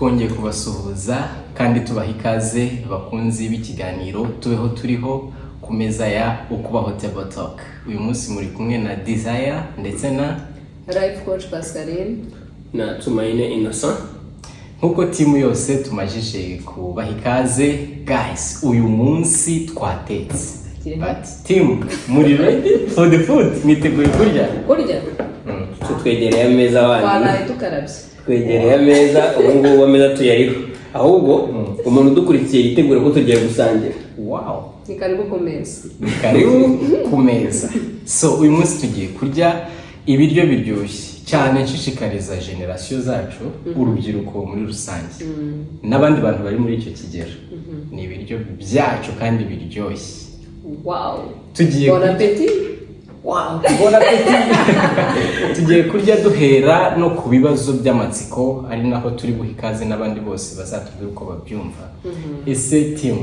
Twongeye kubasuhuza kandi tubaha ikaze, bakunzi b'ikiganiro Tubeho Turiho ku meza ya Ukubaho Table Talk. Uyu munsi muri kumwe na Desire ndetse na Life Coach Pascaline. Na Tumaine Innocent. Nk'uko team yose tumajije kubaha ikaze. Guys, uyu munsi twatetse, but team, muri ready for the food? Mwiteguye kurya? Kurya. Twe twegereye ameza wanyu. Twanaye tukarabye. Twegereye ameza, ubu ngubu ameza tuyariho. Ahubwo umuntu udukurikiye yitegure ko tugiye gusangira. Wow. Ni karibu ku meza. Ni karibu ku meza. So uyu munsi tugiye kurya ibiryo biryoshye cyane. Nshishikariza generation zacu, urubyiruko muri rusange n'abandi bantu bari muri icyo kigero, ni ibiryo byacu kandi biryoshye. Tugiye Bon kurya. appetit. Wow, bon appetit. Tugiye kurya duhera no ku bibazo by'amatsiko, ari naho turi buhe ikaze n'abandi bose bazatubwira uko babyumva. Ese team,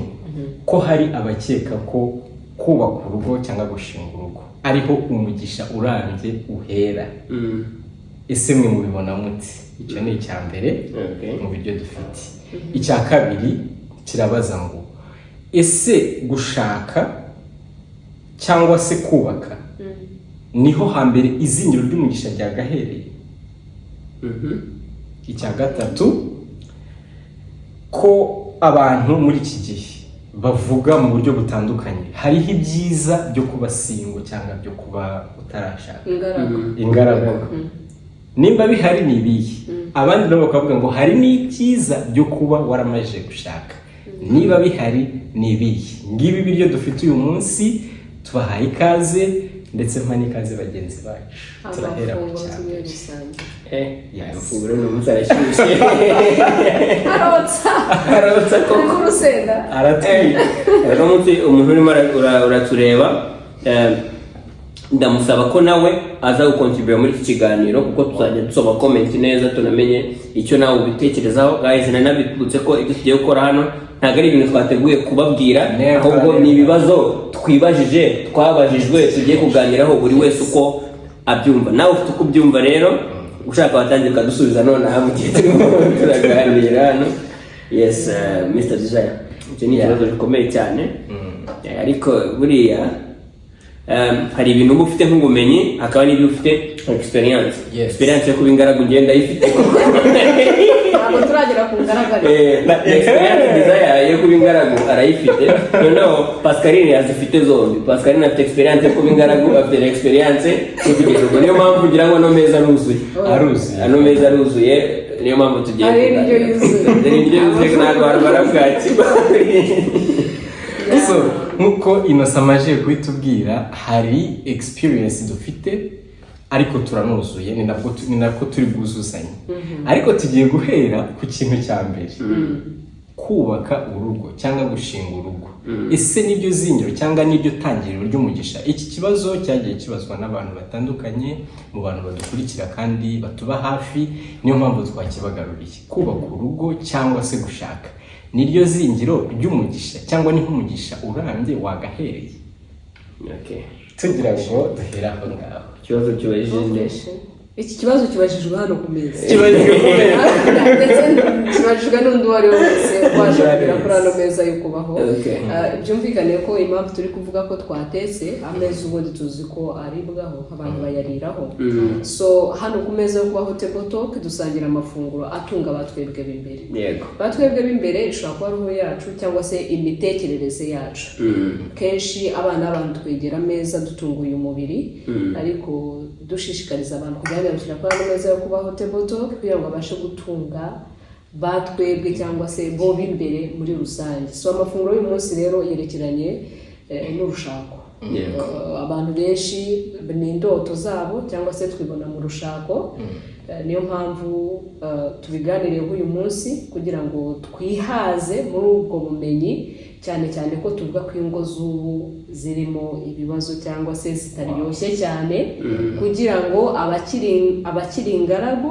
ko hari abakeka ko kubaka urugo cyangwa gushinga urugo ariho umugisha urambye uhera, ese mwe mubibona muti? Icyo ni icya mbere mu biryo dufite. Icya kabiri kirabaza ngo: ese gushaka cyangwa se kubaka niho hambere izingiro ry'umugisha ryagahereye? Icya gatatu, ko abantu muri iki gihe bavuga mu buryo butandukanye, hariho ibyiza byo kuba single cyangwa byo kuba utarashaka, Ingaragu. Ingaragu, nimba bihari ni ibihe? Abandi nabo bakavuga ngo hari n'ibyiza byo kuba waramaze gushaka, niba bihari ni ibihe? Ngibi ibiryo dufite uyu munsi. Tubahaye ikaze, ndetse mpa n'ikaze bagenzi bacu. Turahera ku Amafunguro cya tugiye mbere. gusangira. Yes. Amafunguro ni umunsi arashyushye. Arotsa. Arotsa koko. Ariko urusenda. Aratwika. Uno munsi umuntu urimo uratureba, ndamusaba ko nawe aza gukontribura muri iki kiganiro, kuko tuzajya dusoma comment neza, tunamenye icyo nawe ubitekerezaho. Guys, nanabibutse ko ibyo tugiye gukora hano ntabwo ari ibintu twateguye kubabwira, Never, ahubwo never. ni ibibazo twibajije, twabajijwe, tugiye kuganiraho, buri wese uko abyumva. Nawe ufite uko ubyumva rero, ushaka watangira ukadusubiza nonaha mu gihe turimo turaganira hano. Yes, Mr Desire, icyo ni ikibazo gikomeye cyane. Ariko buriya hari ibintu uba ufite nk'ubumenyi, hakaba n'ibyo ufite nka experience. Experience yo kuba ingaragu ngenda ayifite. Ntabwo turagera ku ngaragare. Na experience Desire yo kuba ingaragu arayifite. Noneho Pascaline yazifite zombi. Pascaline afite experience yo kuba ingaragu, afite na experience yo kugira urugo. Niyo mpamvu ngira ngo ano meza aruzuye. Aruzuye. Ano meza aruzuye, niyo mpamvu tugiye Hari indyo kuganira. yuzuye. Hari indyo yuzuye, ntabwo warwara bwaki. So nk'uko Innocent amaze kubitubwira, hari experience dufite ariko turanuzuye, ni nabwo turi bwuzuzanye. Ariko tugiye guhera ku kintu cya mbere: kubaka urugo cyangwa gushinga urugo, ese nibyo zingiro cyangwa nibyo tangiriro ry'umugisha? Iki kibazo cyagiye kibazwa n'abantu batandukanye mu bantu badukurikira kandi batuba hafi, niyo mpamvu twakibagaruriye. Kubaka urugo cyangwa se gushaka, niryo zingiro ry'umugisha cyangwa ni nk'umugisha urambye wagahereye? Tugira ngo duhere aho ngaho. Ikibazo kibajije nde? Iki kibazo kibajijwe hano ku meza. Kibajijwe ku meza. Ndetse kibajijwe n'undi uwo ari we wese waje kugera kuri ano meza yo kubaho. Byumvikane ko impamvu turi kuvuga ko twatetse ameza, ubundi tuzi ko aribwaho, abantu bayariraho. So hano ku meza yo Kubaho Table Talk dusangira amafunguro atunga abatwebwe b'imbere. Batwebwe b'imbere ishobora kuba roho yacu cyangwa se imitekerereze yacu. Kenshi abana b'abantu twegera ameza dutunguye umubiri, ariko dushishikariza abantu kujya bagarukira kuri ano meza yo Kubaho Table Talk kugira ngo babashe gutunga batwebwe cyangwa se bo b'imbere muri rusange. So amafunguro y'uyu munsi rero yerekeranye n'urushako. Abantu benshi ni indoto zabo cyangwa se twibona mu rushako. Niyo mpamvu tubiganiriyeho uyu munsi kugira ngo twihaze muri ubwo bumenyi, cyane cyane ko tuvuga ko ingo z'ubu zirimo ibibazo cyangwa se zitaryoshye cyane, kugira ngo abakiri ingaragu,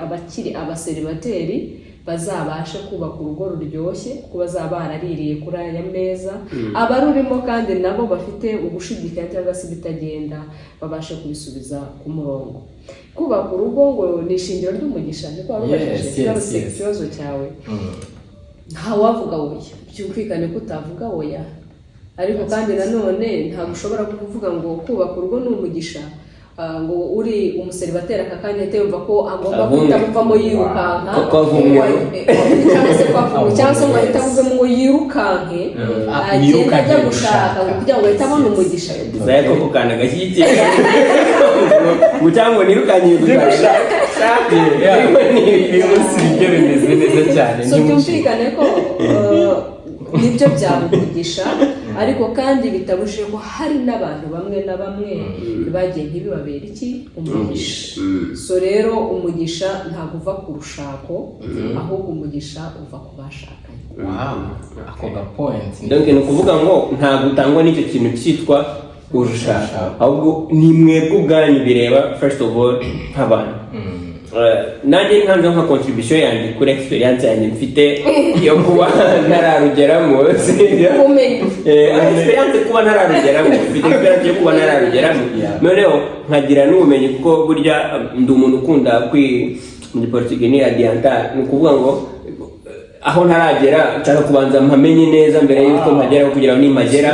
abakiri abaseribateri Bazabashe kubaka urugo ruryoshye, kuko bazaba baraririye kuri aya meza. Abarurimo kandi nabo bafite ugushidikanya cyangwa se ibitagenda, babashe kubisubiza ku murongo. Kubaka urugo ngo ni ishingiro ry'umugisha, niko warubajije? Yes. Ngarutse Yes. ku kibazo cyawe, ntawavuga oya. Byumvikane ko utavuga oya, ariko kandi nanone ntabwo ushobora kuvuga ngo kubaka urugo ni umugisha, ngo uri umuseribateri aka kanya ahite yumva ko agomba Avumwe. guhita avamo yirukanka. Ko avumwe. Cyangwa se ko avumwe, cyangwa se ngo ahite avemo ngo yirukanke, agende Yirukanke ajya gushaka gushaka. kugira ngo ahite abona umugisha. Desire ko kukanda gashyigikiye ngo cyangwa nirukanye gushaka. Uyu munsi ibiryo bimeze neza cyane. So byumvikane ko nibyo byaba umugisha, ariko kandi bitabujije ko hari n'abantu bamwe na bamwe bagiye ntibibabere iki umugisha. So rero umugisha ntabwo uva ku rushako, ahubwo umugisha uva ku bashakanye. Wow, ako ga point. Donc ni ukuvuga ngo ntabwo utangwa n'icyo kintu cyitwa urushako, ahubwo ni mwebwe ubwanyu bireba first of all nk'abantu. Nanjye ntanze nka contribution yanjye kuri experience yanjye mfite yo kuba ntararugeramo, sibyo? Ubumenyi. Experience kuba ntararugeramo, mfite experience yo kuba ntararugeramo. Noneho nkagira n'ubumenyi, kuko burya ndi umuntu ukunda kwi mu giportugais ni adiantar, ni ukuvuga ngo aho ntaragera nshaka kubanza mpamenye neza mbere y'uko mpagera, kugira ngo nimpagera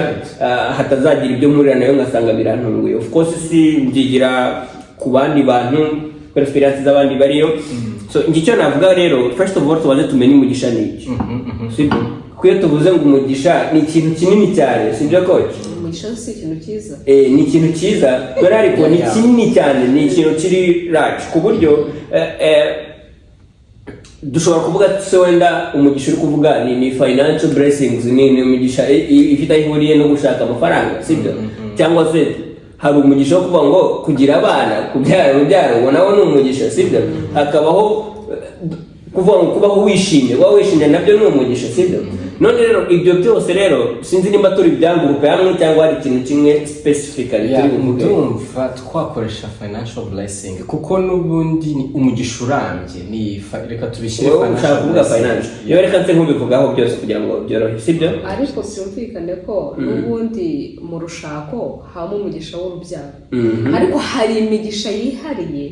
hatazagira ibyo mpurira nayo ngasanga birantunguye. Of course si mbyigira ku bandi bantu, kuri experience z'abandi bariyo. So njye icyo navuga rero, first of all tubanze tumenye umugisha ni iki, sibyo? Kuko iyo tuvuze ngo umugisha ni ikintu kinini cyane, sibyo, coach? Umugisha si ikintu cyiza? Ni ikintu cyiza dore, ariko ni kinini cyane, ni ikintu kiri large ku buryo dushobora kuvuga se wenda umugisha uri kuvuga ni financial blessings, ni umugisha ifite aho ihuriye no gushaka amafaranga, sibyo? Cyangwa se hari umugisha wo kuvuga ngo kugira abana, kubyara urubyaro, uwo nawo ni umugisha, sibyo? Hakabaho kuvuga ngo kubaho wishimye, kuba wishimye nabyo ni umugisha, sibyo? None rero ibyo byose rero sinzi nimba turi byangurupe hamwe cyangwa hari ikintu kimwe specifically turi buvuge. Ndumva twakoresha financial blessing, kuko n'ubundi ni umugisha urambye, ni reka tubishyire Wowe ushaka kuvuga blessing. Financial yewe, reka nse nkubivugaho byose kugira ngo byorohe, sibyo? Ariko byumvikane ko n'ubundi mu rushako habamo umugisha w'urubyaro, ariko hari imigisha yihariye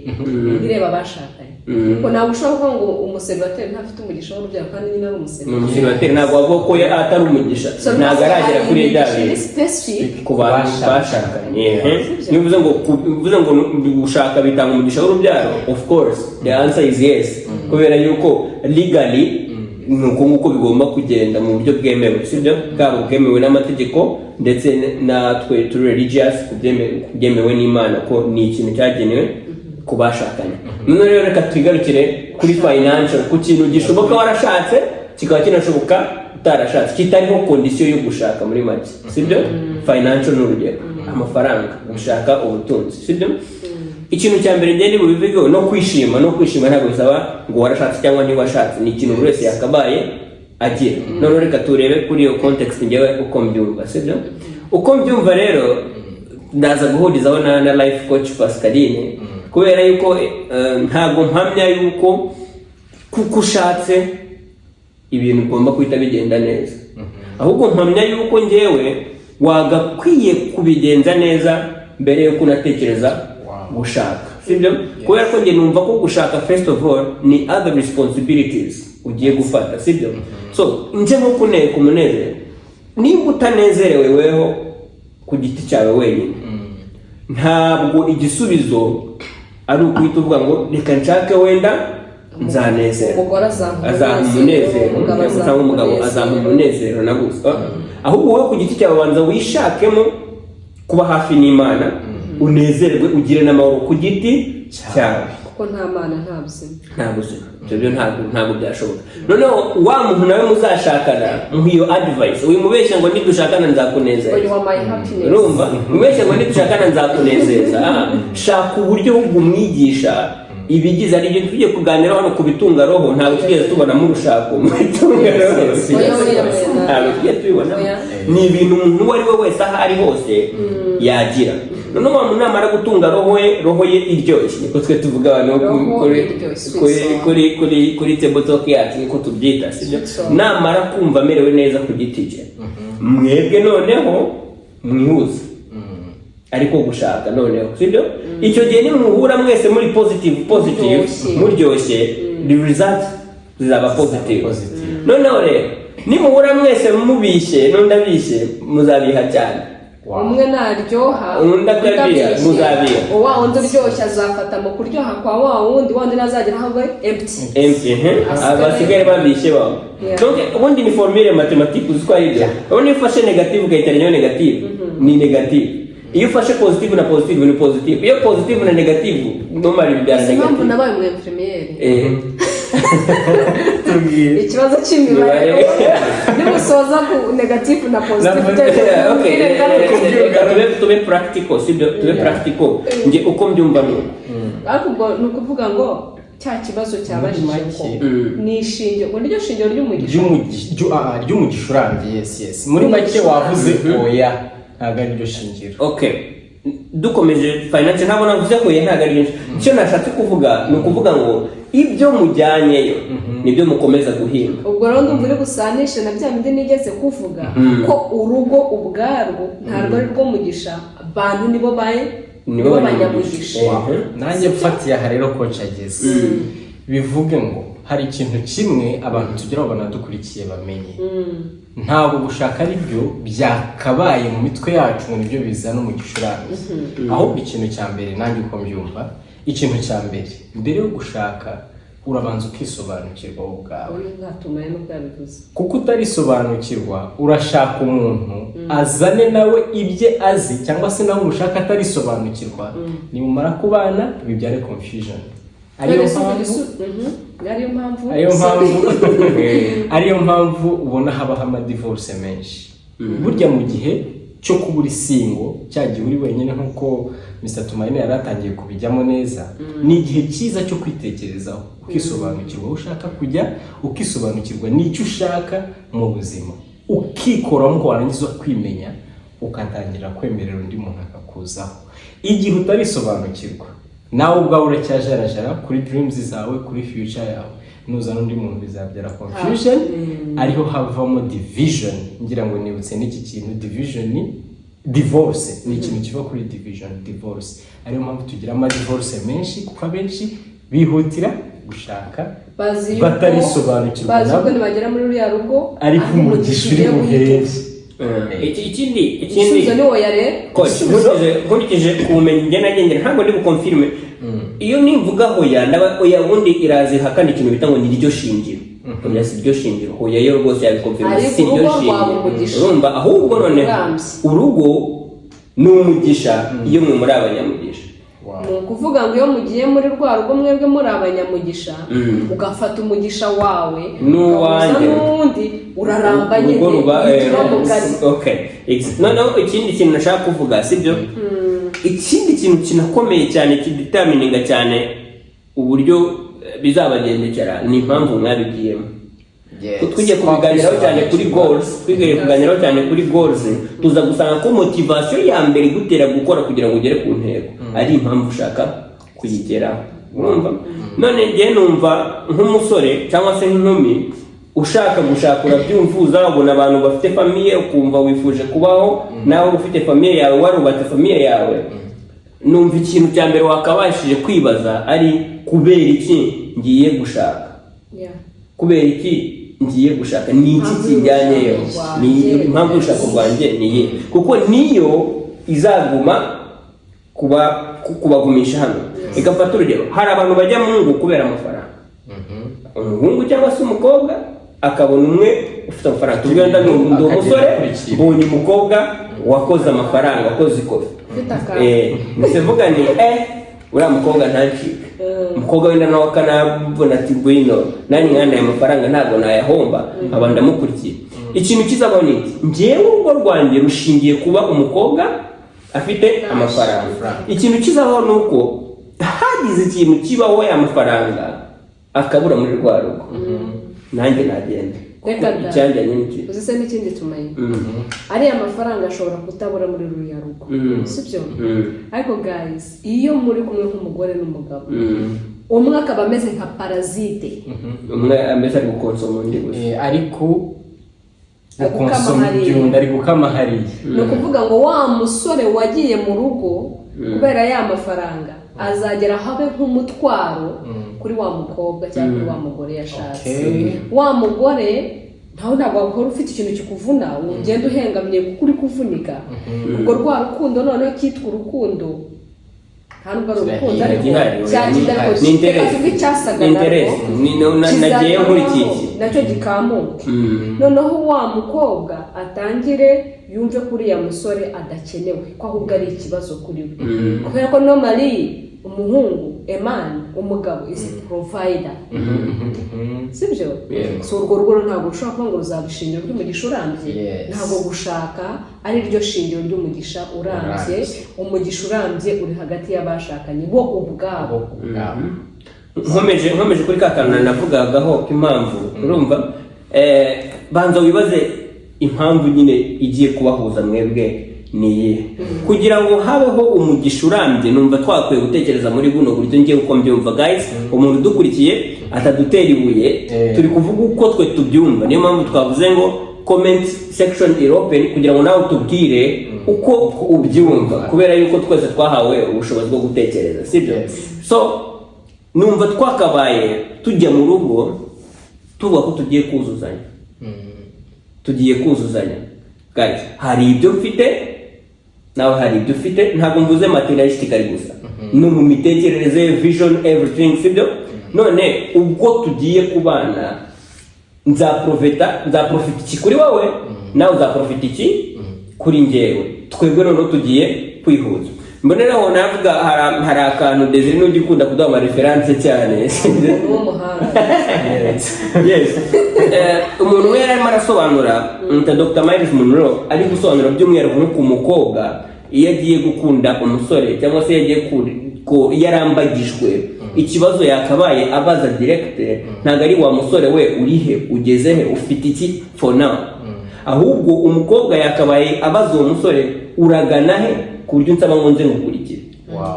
ireba abashakanye, kuko ntabwo ushobora kuvuga ngo umuseribateri ntafite umugisha w'urubyaro kandi nyine ari Ni umuseribateri. Umuseribateri ntabwo wavuga ko atari umugisha. So, ntabwo aragera hari kuri bya imigisha iri bintu specific ku bantu bashakanye. Niba uvuze ngo gushaka bitanga umugisha w'urubyaro, of course the answer is yes, kubera yuko legally ni uko nguko bigomba kugenda mu buryo bwemewe, sibyo? Bwaba bwemewe n'amategeko ndetse natwe turi religious, kubyemewe n'Imana, ko ni ikintu cyagenewe ku bashakanye. Noneho rero reka twigarukire kuri financial, ku kintu gishoboka warashatse, kikaba kinashoboka utarashatse, kitariho condition yo gushaka muri make, sibyo? Financial ni urugero amafaranga, gushaka ubutunzi, sibyo? Ikintu cya mbere ngende bubivugeho no kwishima. No kwishima ntabwo bisaba ngo warashatse cyangwa ntiwashatse, ni ikintu buri wese yakabaye agira. Noneho reka turebe kuri iyo context ngewe uko mbyumva, sibyo? Uko mbyumva rero, ndaza guhurizaho na life coach Pascaline, kubera yuko ntabwo mpamya yuko kuko ushatse ibintu ugomba guhita bigenda neza, ahubwo mpamya yuko ngewe wagakwiye kubigenza neza mbere yuko unatekereza gushaka, sibyo? Kubera ko njye numva ko gushaka first of all ni other responsibilities ugiye gufata, sibyo? So nje nko kuneka umunezero, niba utanezerewe weho ku giti cyawe wenyine, ntabwo igisubizo ari ukuhita uvuga ngo reka nshake wenda nzanezerwa. Umugore azampa azampa umunezero, umugabo azampa cyangwa umugabo umunezero. Azampa umunezero nagusa. Ahubwo wowe ku giti cyawe banza wishakemo kuba hafi n'Imana, unezerwe, ugire n'amahoro ku giti cyawe. Kuko nta Mana nta buzima. Nta buzima, ibyo byo ntabwo byashoboka. Noneho wa muntu nawe muzashakana, muha iyo advice, wimubeshya ngo nidushakana nzakunezeza. You are my happiness. Urumva, wimubeshya ngo nidushakana nzakunezeza. Shaka uburyo bumwigisha ibigize ari byo tugiye kuganiraho hano ku bitunga roho. Ntabwo tugeze tubonamo urushako mu bitunga roho. Oya, oya, oya. Ntabwo tugiye tubibonamo. Oya. Ni ibintu umuntu uwo ari we wese aho ari hose yagira. Noneho wa muntu namara gutunga roho ye, roho ye iryoshye, niko twe tuvuga abantu Roho kuri iryoshye, sweet kuri soul. kuri table talk yacu, niko tubyita, sibyo? Sweet soul. Namara kumva amerewe neza ku giti cye, mwebwe noneho mwihuze ariko gushaka noneho, sibyo? Icyo gihe nimuhura mwese muri positive positive, Muryoshye. muryoshye, the result zizaba positive. Positive. Noneho rero nimuhura mwese mubishye n'undi abishye, muzabiha cyane. Umwe naryoha, Undi akabiha, abishye. Muzabiha. Wa wundi uryoshye azafata mu kuryoha kwa wa wundi, wa wundi nazagera aho abe empty. Empty, abasigaye babishye babo. Donc ubundi ni formule mathématique, uzi ko ari ibyo. Ubundi iyo ufashe négative ukayiteranyaho négative, ni négative. Iyo ufashe positive na positive, ni positive. Iyo positive na négative, normally bibyara Si impamvu négative. nabaye umu infirmière. Tubwire. Ikibazo cy'imibare. Imibare. Nimusoza ku négative na positive, Okay, reka tube practical, sibyo? Tube practical. Njye uko mbyumva ni uko. Ariko ubwo ni ukuvuga ngo cya kibazo cyabajije Muri ngo make. Ni ishingiro, ngo niryo shingiro ry'umugisha. Ry'umugisha urambye, yes. Muri make wavuze oya, ntabwo ari ryo shingiro. Okay, dukomeje finance, ntabwo navuze ko ntabwo ari byinshi. Icyo nashatse kuvuga ni ukuvuga ngo ibyo mujyanyeyo nibyo mukomeza guhinga. Ubwo rero ndumva uri busanishe na bya bindi nigeze kuvuga ko urugo ubwarwo ntabwo ari rwo mugisha, abantu nibo baye nibo nibo banyamugisha. banyamugisha. Nanjye mfatiye aha rero ko ageze, bivuge ngo hari ikintu kimwe abantu tugeraho banadukurikiye bamenye: ntabwo gushaka ari byo byakabaye mu mitwe yacu ngo nibyo bizana umugisha urambye. Ahubwo ikintu cya mbere, nanjye uko mbyumva, ikintu cya mbere, mbere yo gushaka urabanza ukisobanukirwa wowe ubwawe. Uyu ntatumare n'ubwo yabivuze. Kuko utarisobanukirwa, urashaka umuntu azane nawe ibye azi, cyangwa se nawe umushaka atarisobanukirwa, nimumara kubana bibyare confusion. Ariyo None se mpamvu ariyo mpamvu ariyo mpamvu ubona habaho amadivorce menshi. Burya mu gihe cyo kuba uri single, cya gihe uri wenyine, nk'uko Mr Tumaine yari atangiye kubijyamo neza, ni igihe cyiza cyo kwitekerezaho, ukisobanukirwa aho ushaka kujya, ukisobanukirwa n'icyo ushaka mu buzima, ukikoramo, uko warangiza kwimenya ugatangira kwemerera undi muntu akakuzaho. Igihe utarisobanukirwa, nawe ubwawe uracyajarajara kuri dreams zawe, kuri future yawe, nuzana undi muntu bizabyara confusion, ariho havamo division. Ngira ngo nibutse n'iki kintu, division ni divorce, ni ikintu kiva kuri division, divorce. Ariyo mpamvu tugira ama divorce menshi, kuko abenshi bihutira gushaka bazi yuko batarisobanukirwa bazi nabo. yuko nibagera muri ruriya rugo ariko aho umugisha uri ugiye buhere. Ikindi Igisubizo ni oya rero. Coach, nkurikije ku bumenyi njye nagendera, ntabwo ndi buconfirme. Iyo nimvuga hoya, ndaba oya ubundi iraza ihakana ikintu bita ngo ni ryo shingiro. Oya, si ryo shingiro. Hoya yo rwose yabiconfirma, Ariko si ryo urugo rwaba shingiro. umugisha. Urumva, ahubwo noneho Urambye. urugo ni umugisha iyo mwe muri abanyamugisha. Ni ukuvuga ngo iyo mugiye muri rwa rugo mwebwe muri abanyamugisha, ugafata umugisha wawe N'uwanjye. ugahuza n'uwundi, uraramba nyine, urugo ruba uhita uba mugari. Okay. Noneho ikindi kintu nashaka kuvuga, sibyo? Ikindi kintu kinakomeye cyane, kidetermininga cyane uburyo bizabagendekera, ni impamvu mwabigiyemo. Twigiye kubiganiraho cyane kuri goals, twigiye kuganiraho cyane kuri goals, tuza gusanga ko motivation ya mbere igutera gukora kugira ngo ugere ku ntego ari impamvu ushaka kuyigeraho. Urumva, none njye numva nk'umusore cyangwa se nk'inkumi ushaka gushaka, urabyumva, uzabona abantu bafite famille ukumva wifuje kubaho nawe ufite famille yawe, warubatse famille yawe, numva ikintu cya mbere wakabashije kwibaza ari kubera iki ngiye gushaka? Kubera iki ngiye gushaka? Ni iki Impamvu kijyanyeyo? y'urushako Ni rwanjye. impamvu y'urushako rwanjye ni iyihe? Kuko niyo izaguma kubagumisha hano. Reka mfate urugero: hari abantu bajya mu ngo kubera amafaranga. Umuhungu cyangwa se umukobwa akabona umwe ufite amafaranga, tuvuge wenda ndi umusore, Akagenda. mbonye umukobwa wakoze amafaranga, wakoze ikofi, Ufite akantu. Mpise mvuga ni uriya mukobwa ntancike. Umukobwa wenda nawe akanabona ati ngwino nanjye mwana, aya mafaranga ntabwo nayahomba, nkaba ndamukurikiye. Ikintu kizabaho ni iki? Njyewe urugo rwanjye rushingiye kuba umukobwa afite amafaranga. Ikintu kizabaho ni uko hagize ikintu kibaho, ya mafaranga akabura muri rwa rugo, nanjye nagenda. Reka da. Icyanjyanye n'iki? Uzi se n'ikindi tumenye? Ariya mafaranga ashobora kutabura muri ruriya rugo, sibyo? Ariko guys, iyo muri kumwe nk'umugore n'umugabo, umwe akaba ameze nka parasite, Umwe ameze ari gukonsoma undi gusa. Ariko Ari gukama gukonsoma hariya. ibyunda, ari gukama hariya. Ni ukuvuga ngo wa musore wagiye mu rugo kubera ya mafaranga azagera habe nk'umutwaro kuri wa mukobwa cyangwa kuri wa mugore yashatse. Wa mugore ntawe, ntabwo wahora ufite ikintu kikuvuna, ugenda uhengamye kuko uri kuvunika. Ubwo rwa rukundo noneho cyitwa urukundo nta nubwo ari urukundo, ariko Gihari, cya kindi, ariko ni interest. reka tuvuge icyasaga Ni interest. narwo Ni nagiye nkurikiye iki. nacyo gikamuke, noneho wa mukobwa atangire yumve ko uriya musore adakenewe, ko ahubwo ari ikibazo kuri we, kubera ko normally umuhungu, a man, umugabo is a provider, sibyo? Yeah. So urwo rugo ntabwo rushobora kuba ngo ruzaba ishingiro ry'umugisha urambye. Ntabwo gushaka ari ryo shingiro ry'umugisha urambye. Urambye. Umugisha urambye uri hagati y'abashakanye bo ubwabo. Bo ubwabo. Nkomeje kuri ka kantu navugagaho k'impamvu, urumva, banza wibaze impamvu nyine igiye kubahuza mwebwe ni iyihe kugira ngo habeho umugisha urambye. Numva twakwiye gutekereza muri buno buryo, ngiye uko mbyumva. Guys, umuntu udukurikiye atadutera ibuye. Turi kuvuga uko twe tubyumva, niyo mpamvu twavuze ngo comment section iri open kugira ngo nawe utubwire uko ubyumva, kubera yuko twese twahawe ubushobozi bwo gutekereza, sibyo? Yes. So numva twakabaye tujya mu rugo tuvuga ko tugiye kuzuzanya, tugiye kuzuzanya. Guys, hari ibyo mfite, nawe hari ibyo ufite. Ntabwo mvuze materialistically gusa, no mu mitekerereze, vision, everything, sibyo? None ubwo tugiye kubana, nzaprofita iki kuri wowe, nawe uzaprofita iki kuri njyewe? Twebwe noneho tugiye kwihuza. Mboneraho navuga hari akantu Desire n'ujya ukunda kuduha ama reference cyane, sibyo? Umuntu w'umuhanga. Yes. Umuntu we yari arimo arasobanura nka Dr Myles Munroe, ari gusobanura by'umwihariko nko ku mukobwa iyo agiye gukunda umusore cyangwa se iyo agiye iyo arambagijwe, ikibazo yakabaye abaza direct ntabwo ari "Wa musore we, uri he, ugeze he, ufite iki for now?" Ahubwo umukobwa yakabaye abaza uwo musore: "Uragana he ku buryo unsaba ngo nze ngukurikire?"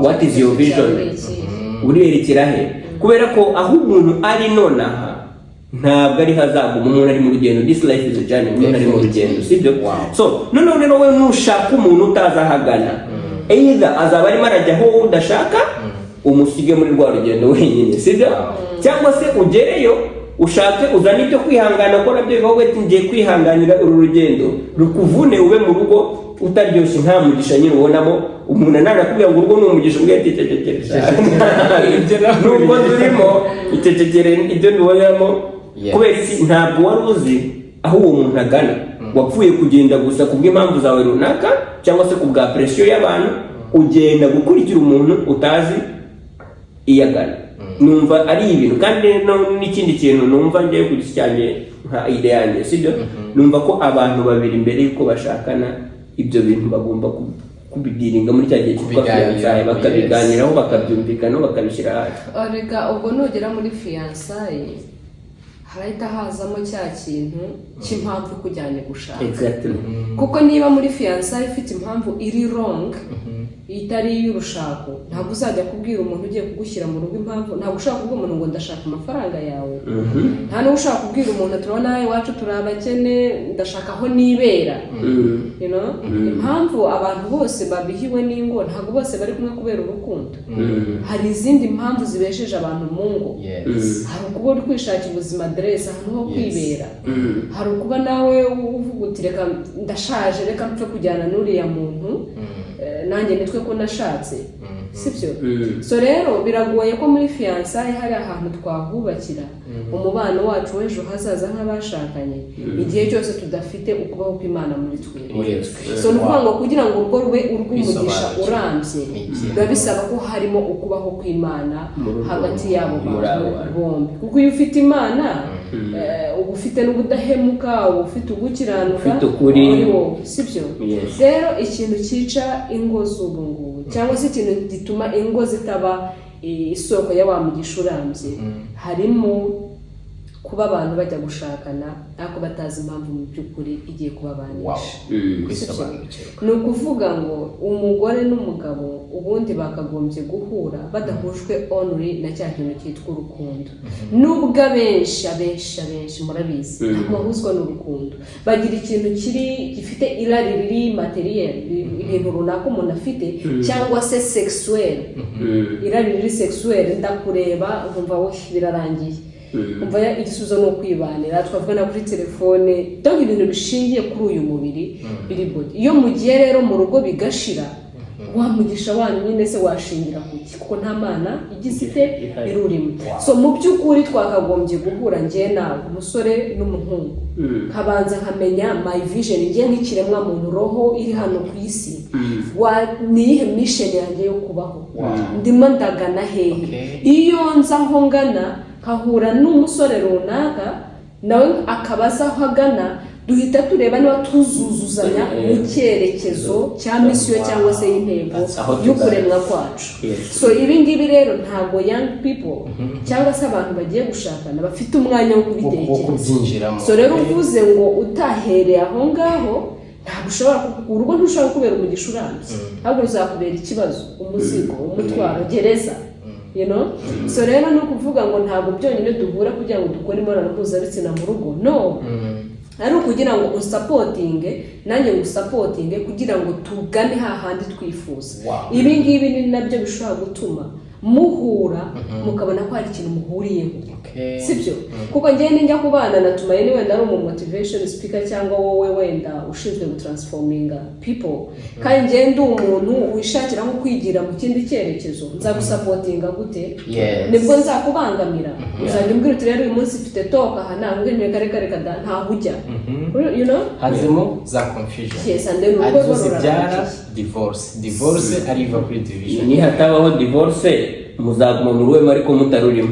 What is your vision? Ni ikihe? Urerekera he? Kubera ko aho umuntu ari nonaha ntabwo ari hazaguma. Umuntu ari mu rugendo. This life is a journey. Umuntu ari mu rugendo, sibyo? So noneho rero wowe nushaka umuntu utazi ahagana, either azaba arimo arajya aho wowe udashaka, umusige muri rwa rugendo wenyine, sibyo? Cyangwa se ugereyo ushake uzane ibyo kwihangana, ko nabyo bibaho, ati "Ngiye kwihanganira uru rugendo rukuvune," ube mu rugo utaryoshye, nta mugisha nyine ubonamo. Umuntu ananakubwira ngo urugo ni umugisha, ubwo ati "Cecekere." Ibyo nawe Nubwo turimo, icecekere, ibyo mbibonamo. Kubera iki? Ntabwo wari uzi aho uwo muntu agana. Wapfuye kugenda gusa kubw'impamvu zawe runaka cyangwa se ku bwa pression y'abantu, ugenda gukurikira umuntu utazi iyo agana. Numva ari ibintu kandi n'ikindi kintu numva ngiye ku giti cyanjye nka idea yanjye, sibyo? Numva ko abantu babiri mbere y'uko bashakana, ibyo bintu bagomba kubidealinga muri cya gihe cyitwa Kubiganiraho, fiançailles, bakabiganiraho, bakabyumvikanaho, bakabishyira hasi. Reka, ubwo nugera muri fiançailles harahita hazamo cya kintu cy'impamvu ikujyanye gushaka. Kuko niba muri fiançailles ifite impamvu iri wrong, itari iy'urushako, ntabwo uzajya kubwira umuntu ugiye kugushyira mu rugo impamvu. Ntabwo ushaka kubwira umuntu ngo "Ndashaka amafaranga yawe." Nta n'uwo ushaka kubwira umuntu, "Turabona iwacu turi abakene, ndashaka aho nibera." Impamvu abantu bose babihiwe n'ingo, ntabwo bose bari kumwe kubera urukundo. Hari izindi mpamvu zibesheje abantu mu ngo. Hari ukuba uri kwishakira ubuzima, aderesi, ahantu ho kwibera. Hari ukuba nawe uvuga uti "Reka ndashaje, reka mpfe kujyana n'uriya muntu, nanjye nitwe ko nashatse," sibyo? So rero biragoye ko muri fiançailles hari ahantu twahubakira umubano wacu w'ejo hazaza nk'abashakanye, igihe cyose tudafite ukubaho kw'Imana muri twebwe. Muri twe. So ni ukuvuga ngo kugira ngo urugo rube urw'umugisha Kwisobanukirwa. urambye, Ni ikintu. biba bisaba ko harimo ukubaho kw'Imana Mu rugo. hagati y'abo Muri abo bantu bantu. bombi. Kuko iyo ufite Imana, uba ufite n'ubudahemuka, uba ufite ugukiranuka Ufite ukuri. muri wowe, sibyo? Yes. Rero ikintu cyica ingo z'ubu ngubu, cyangwa se ikintu gituma ingo zitaba isoko ya wa mugisha urambye, harimo Kuba abantu bajya gushakana ariko batazi impamvu mu by'ukuri igiye kubabanisha. Kwisobanukirwa. Ni ukuvuga ngo umugore n'umugabo ubundi bakagombye guhura badahujwe only na cya kintu cyitwa urukundo, nubwo abenshi murabizi ntabwo bahuzwa n'urukundo. Bagira ikintu kiri gifite irari riri matériel, ibintu runaka umuntu afite, cyangwa se sexuel, irari riri sexuel. Ndakureba nkumva we birarangiye, umva igisubizo ni ukwibanira, twavugana kuri telefone. Donc ibintu bishingiye kuri uyu mubiri biri body. Iyo mugiye rero mu rugo bigashira, wa mugisha wanyu nyine se washingira ku ki? Kuko nta mana igize ite? Ihari. Irurimo. So mu by'ukuri twakagombye guhura njye nawe, umusore n'umuhungu, nkabanza nkamenya my vision njye nk'ikiremwa muntu, roho iri hano ku isi. Ni iyihe mission yanjye yo kubaho? Ndimo ndagana hehe? Iyo nza aho ngana, nkahura n'umusore runaka, nawe akaba azi aho agana, duhita tureba niba tuzuzuzanya mu cyerekezo cya mission cyangwa se y'intego Aho tugana. y'ukuremwa kwacu. So ibi ngibi rero ntabwo young people cyangwa se abantu bagiye gushakana bafite umwanya wo wo kubitekereza. Kubyinjiramo. So rero uvuze ngo utahereye aho ngaho, ntabwo ushobora urugo ntushobora kubera umugisha urambye, ahubwo ruzakubera ikibazo, umuzigo, umutwaro, gereza. So rero ni ukuvuga ngo ntabwo byonyine duhura kugira ngo dukore imibonano mpuzabitsina mu rugo, no ari ukugira ngo usupportinge nanjye ngusupportinge, kugira ngo tugane hahandi twifuza. Ibi ngibi ni nabyo bishobora gutuma muhura, mukabona ko hari ikintu muhuriyeho. Sibyo? Kuko njyewe ninjya kubana na Tumayine, wenda ari umu motivation speaker, cyangwa wowe wenda ushinzwe gutransforminga people, kandi njyewe ndi umuntu wishakira nko kwigira mu kindi cyerekezo, nzagusupportinga gute? Nibwo nzakubangamira. Uzajya umbwira uti: "Rero uyu munsi mfite talk aha," ntabwo reka reka reka da, ntaho ujya. Hazemo za confusion. Yes, and then urugo arizo rwo zibyara rurarangiye. Divorce. Divorce ariva kuri division. Nihatabaho divorce, muzaguma mu ruhema ariko mutarurimo.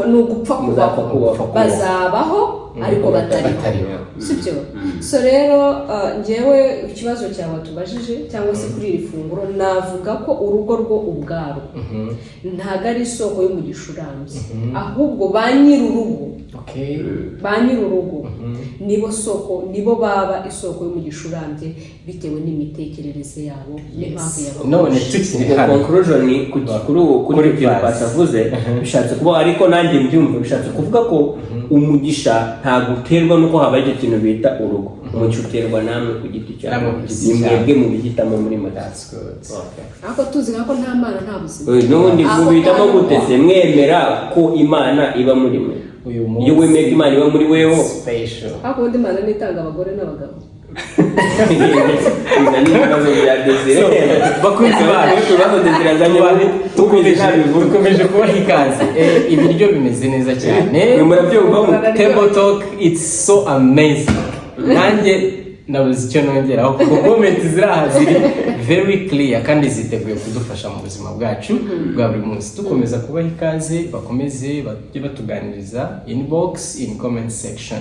Ni ugupfa Muzapfa kubaho. kubaho. Bazabaho ariko batariho. Batariho. Sibyo? So rero njyewe ikibazo cyawe tubajije cyangwa se kuri iri funguro, navuga ko urugo rwo ubwarwo ntabwo ari isoko y'umugisha urambye, ahubwo ba nyir'urugo, ba nyir'urugo nibo soko, nibo baba isoko y'umugisha urambye bitewe n'imitekerereze yabo n'impamvu None yabahuje. tukiri Ubwo hano conclusion ni kuri ubu, kuri Kuri ibyo Pasi. Pasi avuze, bishatse kuba, ariko nanjye mbyumva, bishatse kuvuga ko umugisha ntabwo uterwa n'uko habaye icyo kintu bita urugo. Umugisha uterwa namwe ku giti cyawe. Namwe ku giti Ni cyawe. mwebwe mubihitamo muri make. That's good. Ariko tuzi nka ko nta mana nta buzima. N'ubundi Ako mubihitamo kanya. gute se mwemera ko Imana iba muri mwe? Uyu munsi Iyo wemeye ko Imana iba muri weho. Special. Ariko ubundi Imana nitanga abagore n'abagabo. Iza n'ibibazo bya Desire. Bakunzi bacu, ibibazo Desire azanye dukomeje ntabivuga. Dukomeje kubaha ikaze. Ibiryo bimeze neza cyane. Mwe murabyumva mu Table talk, it's so amazing. Nanjye nabuze icyo nongeraho kuko comment ziri aha ziri very clear kandi ziteguye kudufasha mu buzima bwacu bwa buri munsi. Dukomeza kubaha ikaze, bakomeze bajye batuganiriza inbox, in comment section.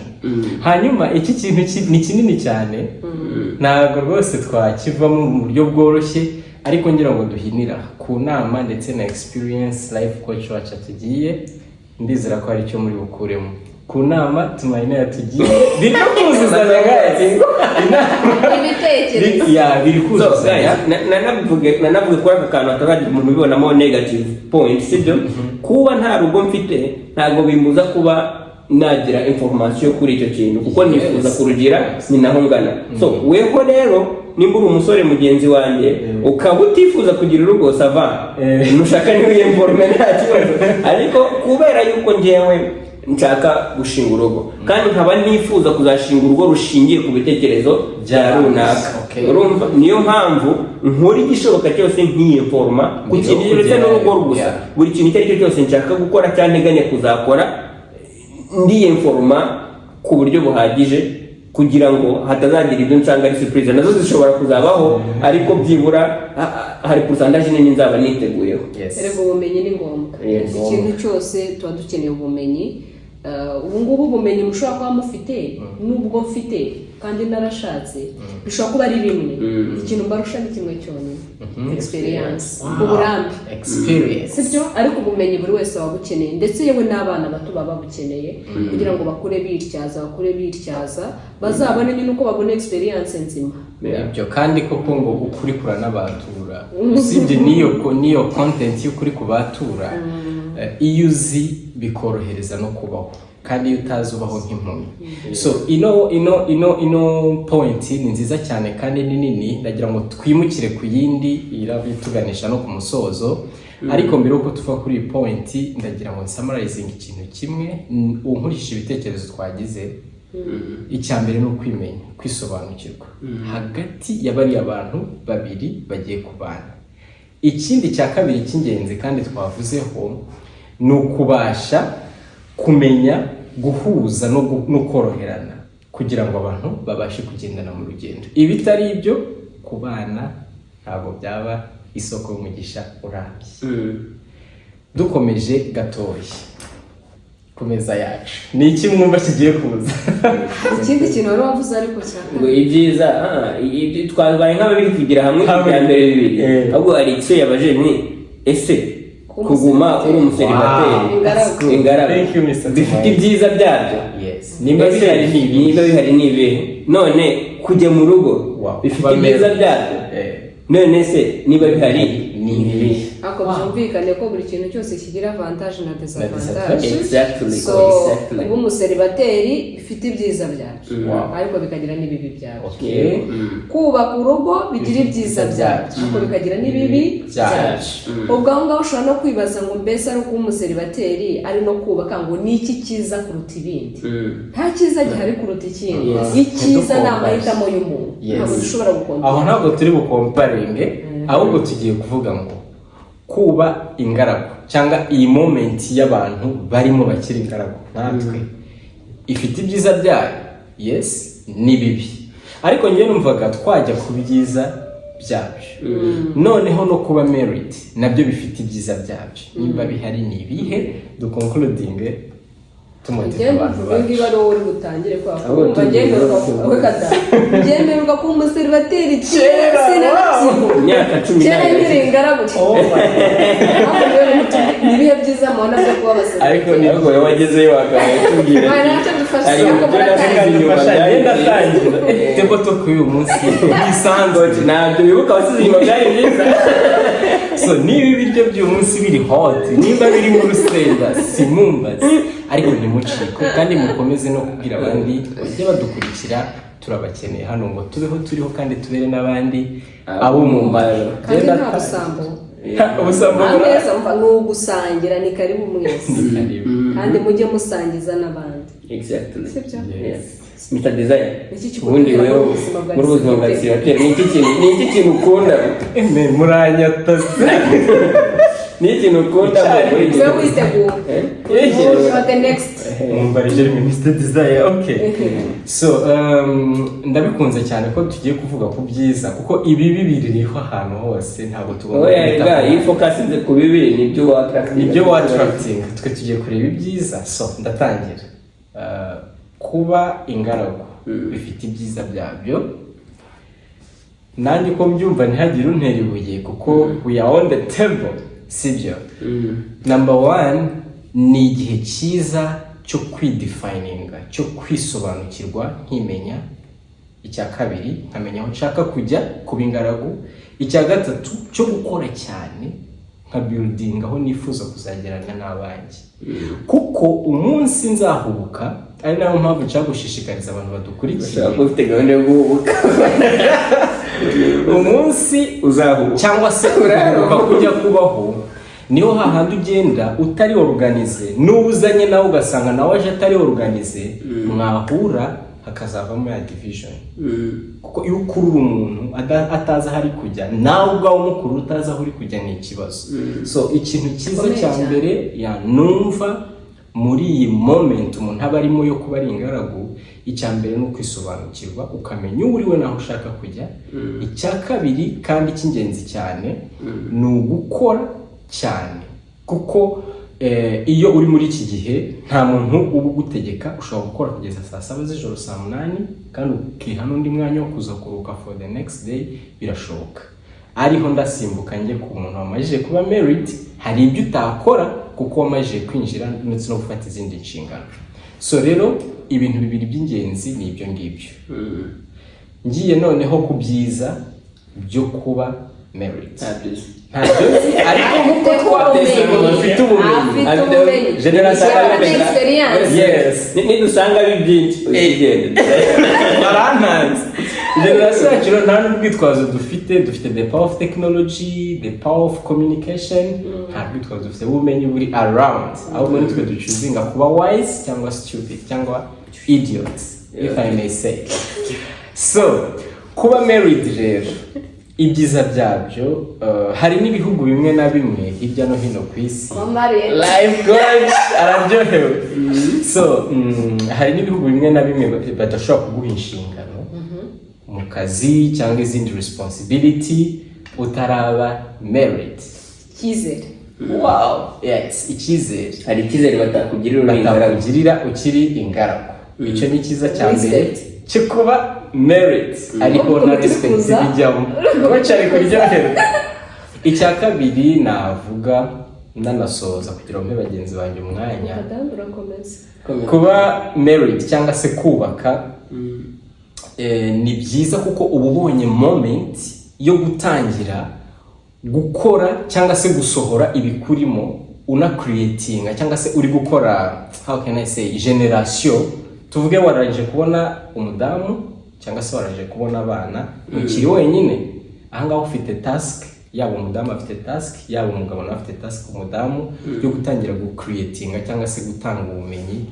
Hanyuma iki kintu ni kinini cyane, ntabwo rwose twakivamo mu buryo bworoshye, ariko ngira ngo duhinira ku nama ndetse na experience life coach wacu atugiye. Ndizera ko hari icyo muri bukuremo ku nama Tumayine yatugiye. Biri no kuzuzanya, guys. Inama Ibitekerezo. Ya, biri So, kuzuzanya. guys, nanavuge kuri aka kantu hatazagira umuntu ubibonamo negative point, sibyo? Kuba nta rugo mfite ntabwo bimbuza kuba nagira information kuri icyo kintu, kuko nifuza kurugira, ni naho ngana. So weho rero, nimba uri umusore mugenzi wanjye, ukaba utifuza kugira urugo, ça va. Nushaka ntiwiyinforme, nta kibazo. Ariko kubera yuko njyewe nshaka gushinga urugo, kandi nkaba nifuza kuzashinga urugo rushingiye ku bitekerezo bya runaka, urumva niyo mpamvu nkora igishoboka cyose nkiyinforma ku Mbere kintu yo ndetse kugerayo. n'urugo gusa. Buri kintu icyo ari cyo cyose nshaka gukora cyangwa nteganya kuzakora, ndiyinforma ku buryo buhagije kugira ngo hatazagira ibyo nsanga ari surprise. Nazo zishobora kuzabaho, ariko byibura hari pourcentage nini nzaba niteguyeho. Erega ubumenyi ni ngombwa. Ikintu cyose tuba dukeneye ubumenyi. Ubu ngubu ubumenyi mushobora kuba mufite n'ubwo mfite. kandi narashatse, bishobora kuba ari bimwe. Ikintu mbarusha ni kimwe cyonyine, experience, uburambe. Experience. Sibyo? Ariko ubumenyi buri wese aba abukeneye, ndetse yewe n'abana bato baba babukeneye kugira ngo bakure bityaza, bakure bityaza, bazabone nyine uko babona experience nzima. Ibyo kandi koko ngo ukuri kuranabatura. Usibye n'iyo content y'ukuri kubatura, iyo uzi bikorohereza no kubaho, kandi iyo utazi ubaho nk'impumyi. So ino point ni nziza cyane kandi ni nini. Ndagira ngo twimukire ku yindi iraba ituganisha no ku musozo. Ariko mbere yuko tuva kuri iyi point, ndagira ngo nsummarizinge ikintu kimwe, nkurikije ibitekerezo twagize. Icya mbere ni ukwimenya, kwisobanukirwa hagati ya bariya bantu babiri bagiye kubana. Ikindi cya kabiri cy'ingenzi kandi twavuzeho ni ukubasha kumenya guhuza no koroherana kugira ngo abantu babashe kugendana mu rugendo. Ibitari ibyo, kubana ntabwo byaba isoko y'umugisha urambye. Dukomeje gatoya ku meza yacu, ni iki mwumva kigiye kuza? Ikindi kintu wari wavuze ariko cya Ngo ibyiza, twabaye nk'ababivugira hamwe Hamwe. bya mbere bibiri. Ahubwo hari icyo yabajije, ni ese Kuba kuguma uri umuseribateri. umuseribateri, Ingaragu. ingaragu, Thank you, Mr. bifite Tumaini. ibyiza byabyo? Yes, nimba Ese bihari ni ibihe? Niba bihari ni ibihe? None kujya mu rugo bifite Kuba ibyiza married. byabyo? None se niba bihari Ni ibihe? Ariko byumvikane ko buri kintu cyose kigira avantage na désavantage. Disadvantage. So kuba umuseribateri bifite ibyiza byabyo, ariko bikagira n'ibibi byabyo. Kubaka urugo bigira ibyiza byabyo, ariko bikagira n'ibibi byabyo. Ubwo aho ngaho ushobora no kwibaza ngo mbese ari ukuba umuseribateri, ari no kubaka, ngo ni iki cyiza kuruta ibindi? Nta cyiza gihari kuruta ikindi. Icyiza ni amahitamo y'umuntu. Ntabwo dushobora gukompara. Aho ntabwo turi bukomparinge, ahubwo tugiye kuvuga ngo kuba ingaragu cyangwa iyi moment y'abantu barimo bakiri ingaragu natwe ifite ibyiza byayo, yes, n'ibibi. Ariko njyewe numvaga twajya ku byiza byabyo, noneho no kuba married nabyo bifite ibyiza byabyo. Nimba bihari ni ibihe? Duconcludinge tumotiva Ngende abantu uvuge ngiba bacu. ari wowe uri butangire kwa Ahubwo kumva. tugiye Ngemerwa kuvuga. we kata ngemerwa kuba umuseribateri kera, sinanabyibuka. Imyaka cumi Kera n'abiri. nkiri ingaragu. Oh my God. Ahubwo rero ni ibihe byiza mubona byo kuba Ariko abaseribateri? Ahubwo wowe wagezeyo wakabaye tubwira. Oya, ntacyo dufasha, Hari ariko ibyo muratangira. nasize inyuma byari Ngenda byiza. atangira table talk y'uyu munsi ntisanzwe. Ntabyo wibuka wasize inyuma byari byiza. So niba ibiryo by'uyu munsi biri hot, niba biri mu rusenda, simumbaze, ariko ntimucike kandi mukomeze no kubwira abandi bajye badukurikira. Turabakeneye hano ngo tubeho turiho kandi tubere n'abandi ab'umumaro. Kandi nta busambo. Ubusambo Ameza mva ni ugusangira, ni karibu mwese. Ni karibu. Kandi mujye musangiza n'abandi. Sibyo? Yes. Mr. Desire, Niki ubundi kikubwira wewe muri ubuzima bwa muri ubuzima bwa gisirikare? gisirikare ni iki kintu ukunda? Eme muranyatase. Ni ikintu ukunda muri Ube witegura. Eh? You are the next. Mumbarije Mr. Desire, okay. So ndabikunze cyane ko tugiye kuvuga ku byiza, kuko ibibi biriho ahantu hose, ntabwo tugomba Oya, kwita rega iyo focusinze ku bibi nibyo wa attracting. Nibyo wa attracting. Twe tugiye kureba ibyiza. So ndatangira. Kuba ingaragu bifite ibyiza byabyo. Nanjye uko mbyumva, ntihagire untera ibuye kuko we are on the table, sibyo? Number one, ni igihe cyiza cyo kwidefininga, cyo kwisobanukirwa, nkimenya. Icya kabiri, nkamenya aho nshaka kujya, kuba ingaragu. Icya gatatu, cyo gukora cyane nka building aho nifuza kuzagerana n'abanjye, kuko umunsi nzahubuka, ari nayo mpamvu nshaka gushishikariza abantu badukurikiye. Ushobora kuba ufite gahunda yo guhubuka. Umunsi Uzahubuka. cyangwa se ugahubuka kujya kubaho, niho hahandi ugenda utari organized, n'uwo uzanye nawe ugasanga nawe aje atari organized, mwahura hakazavamo ya division. Kuko iyo ukurura umuntu atazi aho ari kujya, nawe ubwawe umukurura utazi aho uri kujya, ni ikibazo. So ikintu cyiza Gikomeye cya cyane. mbere ya numva muri iyi moment umuntu aba arimo yo kuba ari ingaragu, icya mbere ni ukwisobanukirwa, ukamenya uwo uriwe n'aho ushaka kujya. Icya kabiri kandi cy'ingenzi cyane ni ugukora cyane, kuko Iyo uri muri iki gihe, nta muntu uba ugutegeka. Ushobora gukora kugeza saa 7 z'ijoro, saa 8, kandi ukiha n'undi mwanya wo kuza kuruhuka for the next day, birashoboka. Ariho ndasimbuka njye ku muntu wamajije kuba married. Hari ibyo utakora kuko wamajije kwinjira ndetse no gufata izindi nshingano. So rero ibintu bibiri by'ingenzi ni ibyo ngibyo. Ngiye noneho ku byiza byo kuba married. Nta byiza. Ntabyo nzi, ariko nk'uko twateze, Ubumenyi. mufite ubumenyi. Afite ubumenyi. Generation Afite experience. Yes. Nidusanga ari byinshi, uzigende. Barantanze. Generation yacu rero nta n'urwitwazo dufite. Dufite the power of technology, the power of communication. Nta rwitwazo dufite, ubumenyi buri around. Ahubwo nitwe duchoosinga kuba wise cyangwa stupid cyangwa idiots, if I may say so. Kuba married rero, ibyiza byabyo, hari n'ibihugu bimwe na bimwe hirya no hino ku isi. Married. Life coach araryohewe. So hari n'ibihugu bimwe na bimwe badashobora kuguha inshingano mu kazi cyangwa izindi responsibility utaraba married. Icyizere. Wow, yes, icyizere. Hari icyizere batakugirira uri ingaragu. Batakugirira ukiri ingaragu. Icyo ni cyiza cya mbere Respect. cyo kuba married, ariko Ukuntu na turi respect kuza. bijyamo coach ari kuryoherwa. Icya kabiri navuga, nanasoza kugira ngo mpe bagenzi banjye umwanya, Madamu, urakomeza. kuba married cyangwa se kubaka ni byiza kuko uba ubonye moment yo gutangira gukora cyangwa se gusohora ibikurimo, unacreatinga cyangwa se uri gukora, how can I say, generation. Tuvuge warangije kubona umudamu cyangwa se warangije kubona abana, ukiri wenyine. Ahangaha ufite task, yaba umudamu afite task, yaba umugabo nawe afite task, umudamu, yo gutangira gucreatinga cyangwa se gutanga ubumenyi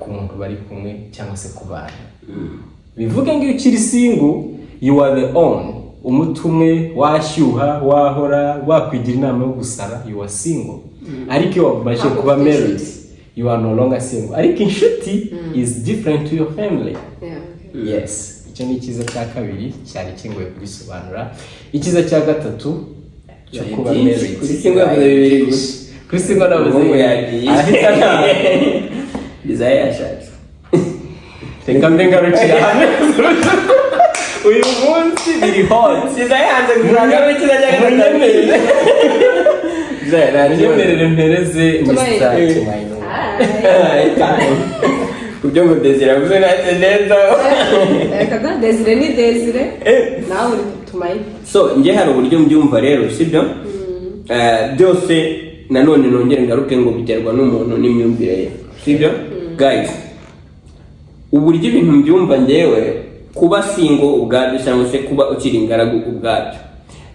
ku muntu bari kumwe cyangwa se ku bana. Bivuge ngo iyo ukiri single, you are the own. Umuti umwe washyuha, wahora wakwigira inama yo gusara, you are single. Ariko iyo wamaze Ntabwo kuba ufite married, inshuti. you are no longer single, ariko inshuti is different to your family. Yeah, okay. Yes, icyo ni icyiza cya kabiri, cyari kingoye kugisobanura. Icyiza cya gatatu cyo kuba Byinshi. married. Kuri single yavuze bibiri gusa. Kuri single navuze Umuhungu yagiye. Ahita nta Desire yashatse. Reka mbe ngarukiye hano. Uyu munsi biri hot. Desire yanze gushaka icyiza cya gatatu. Munyemerere. Desire nta kibazo. Munyemerere mpereze Tumaini. Mr. Tumaini. Hi. Ku byo ngo Desire avuze ntacyo neza. Reka da, Desire ni Desire, nawe uri Tumaini. So njye hari uburyo mbyumva rero, sibyo? Byose nanone nongere ngaruke ngo biterwa n'umuntu n'imyumvire ye, sibyo guys? Uburyo ibintu mbyumva njyewe, kuba single ubwabyo cyangwa se kuba ukiri ingaragu ubwabyo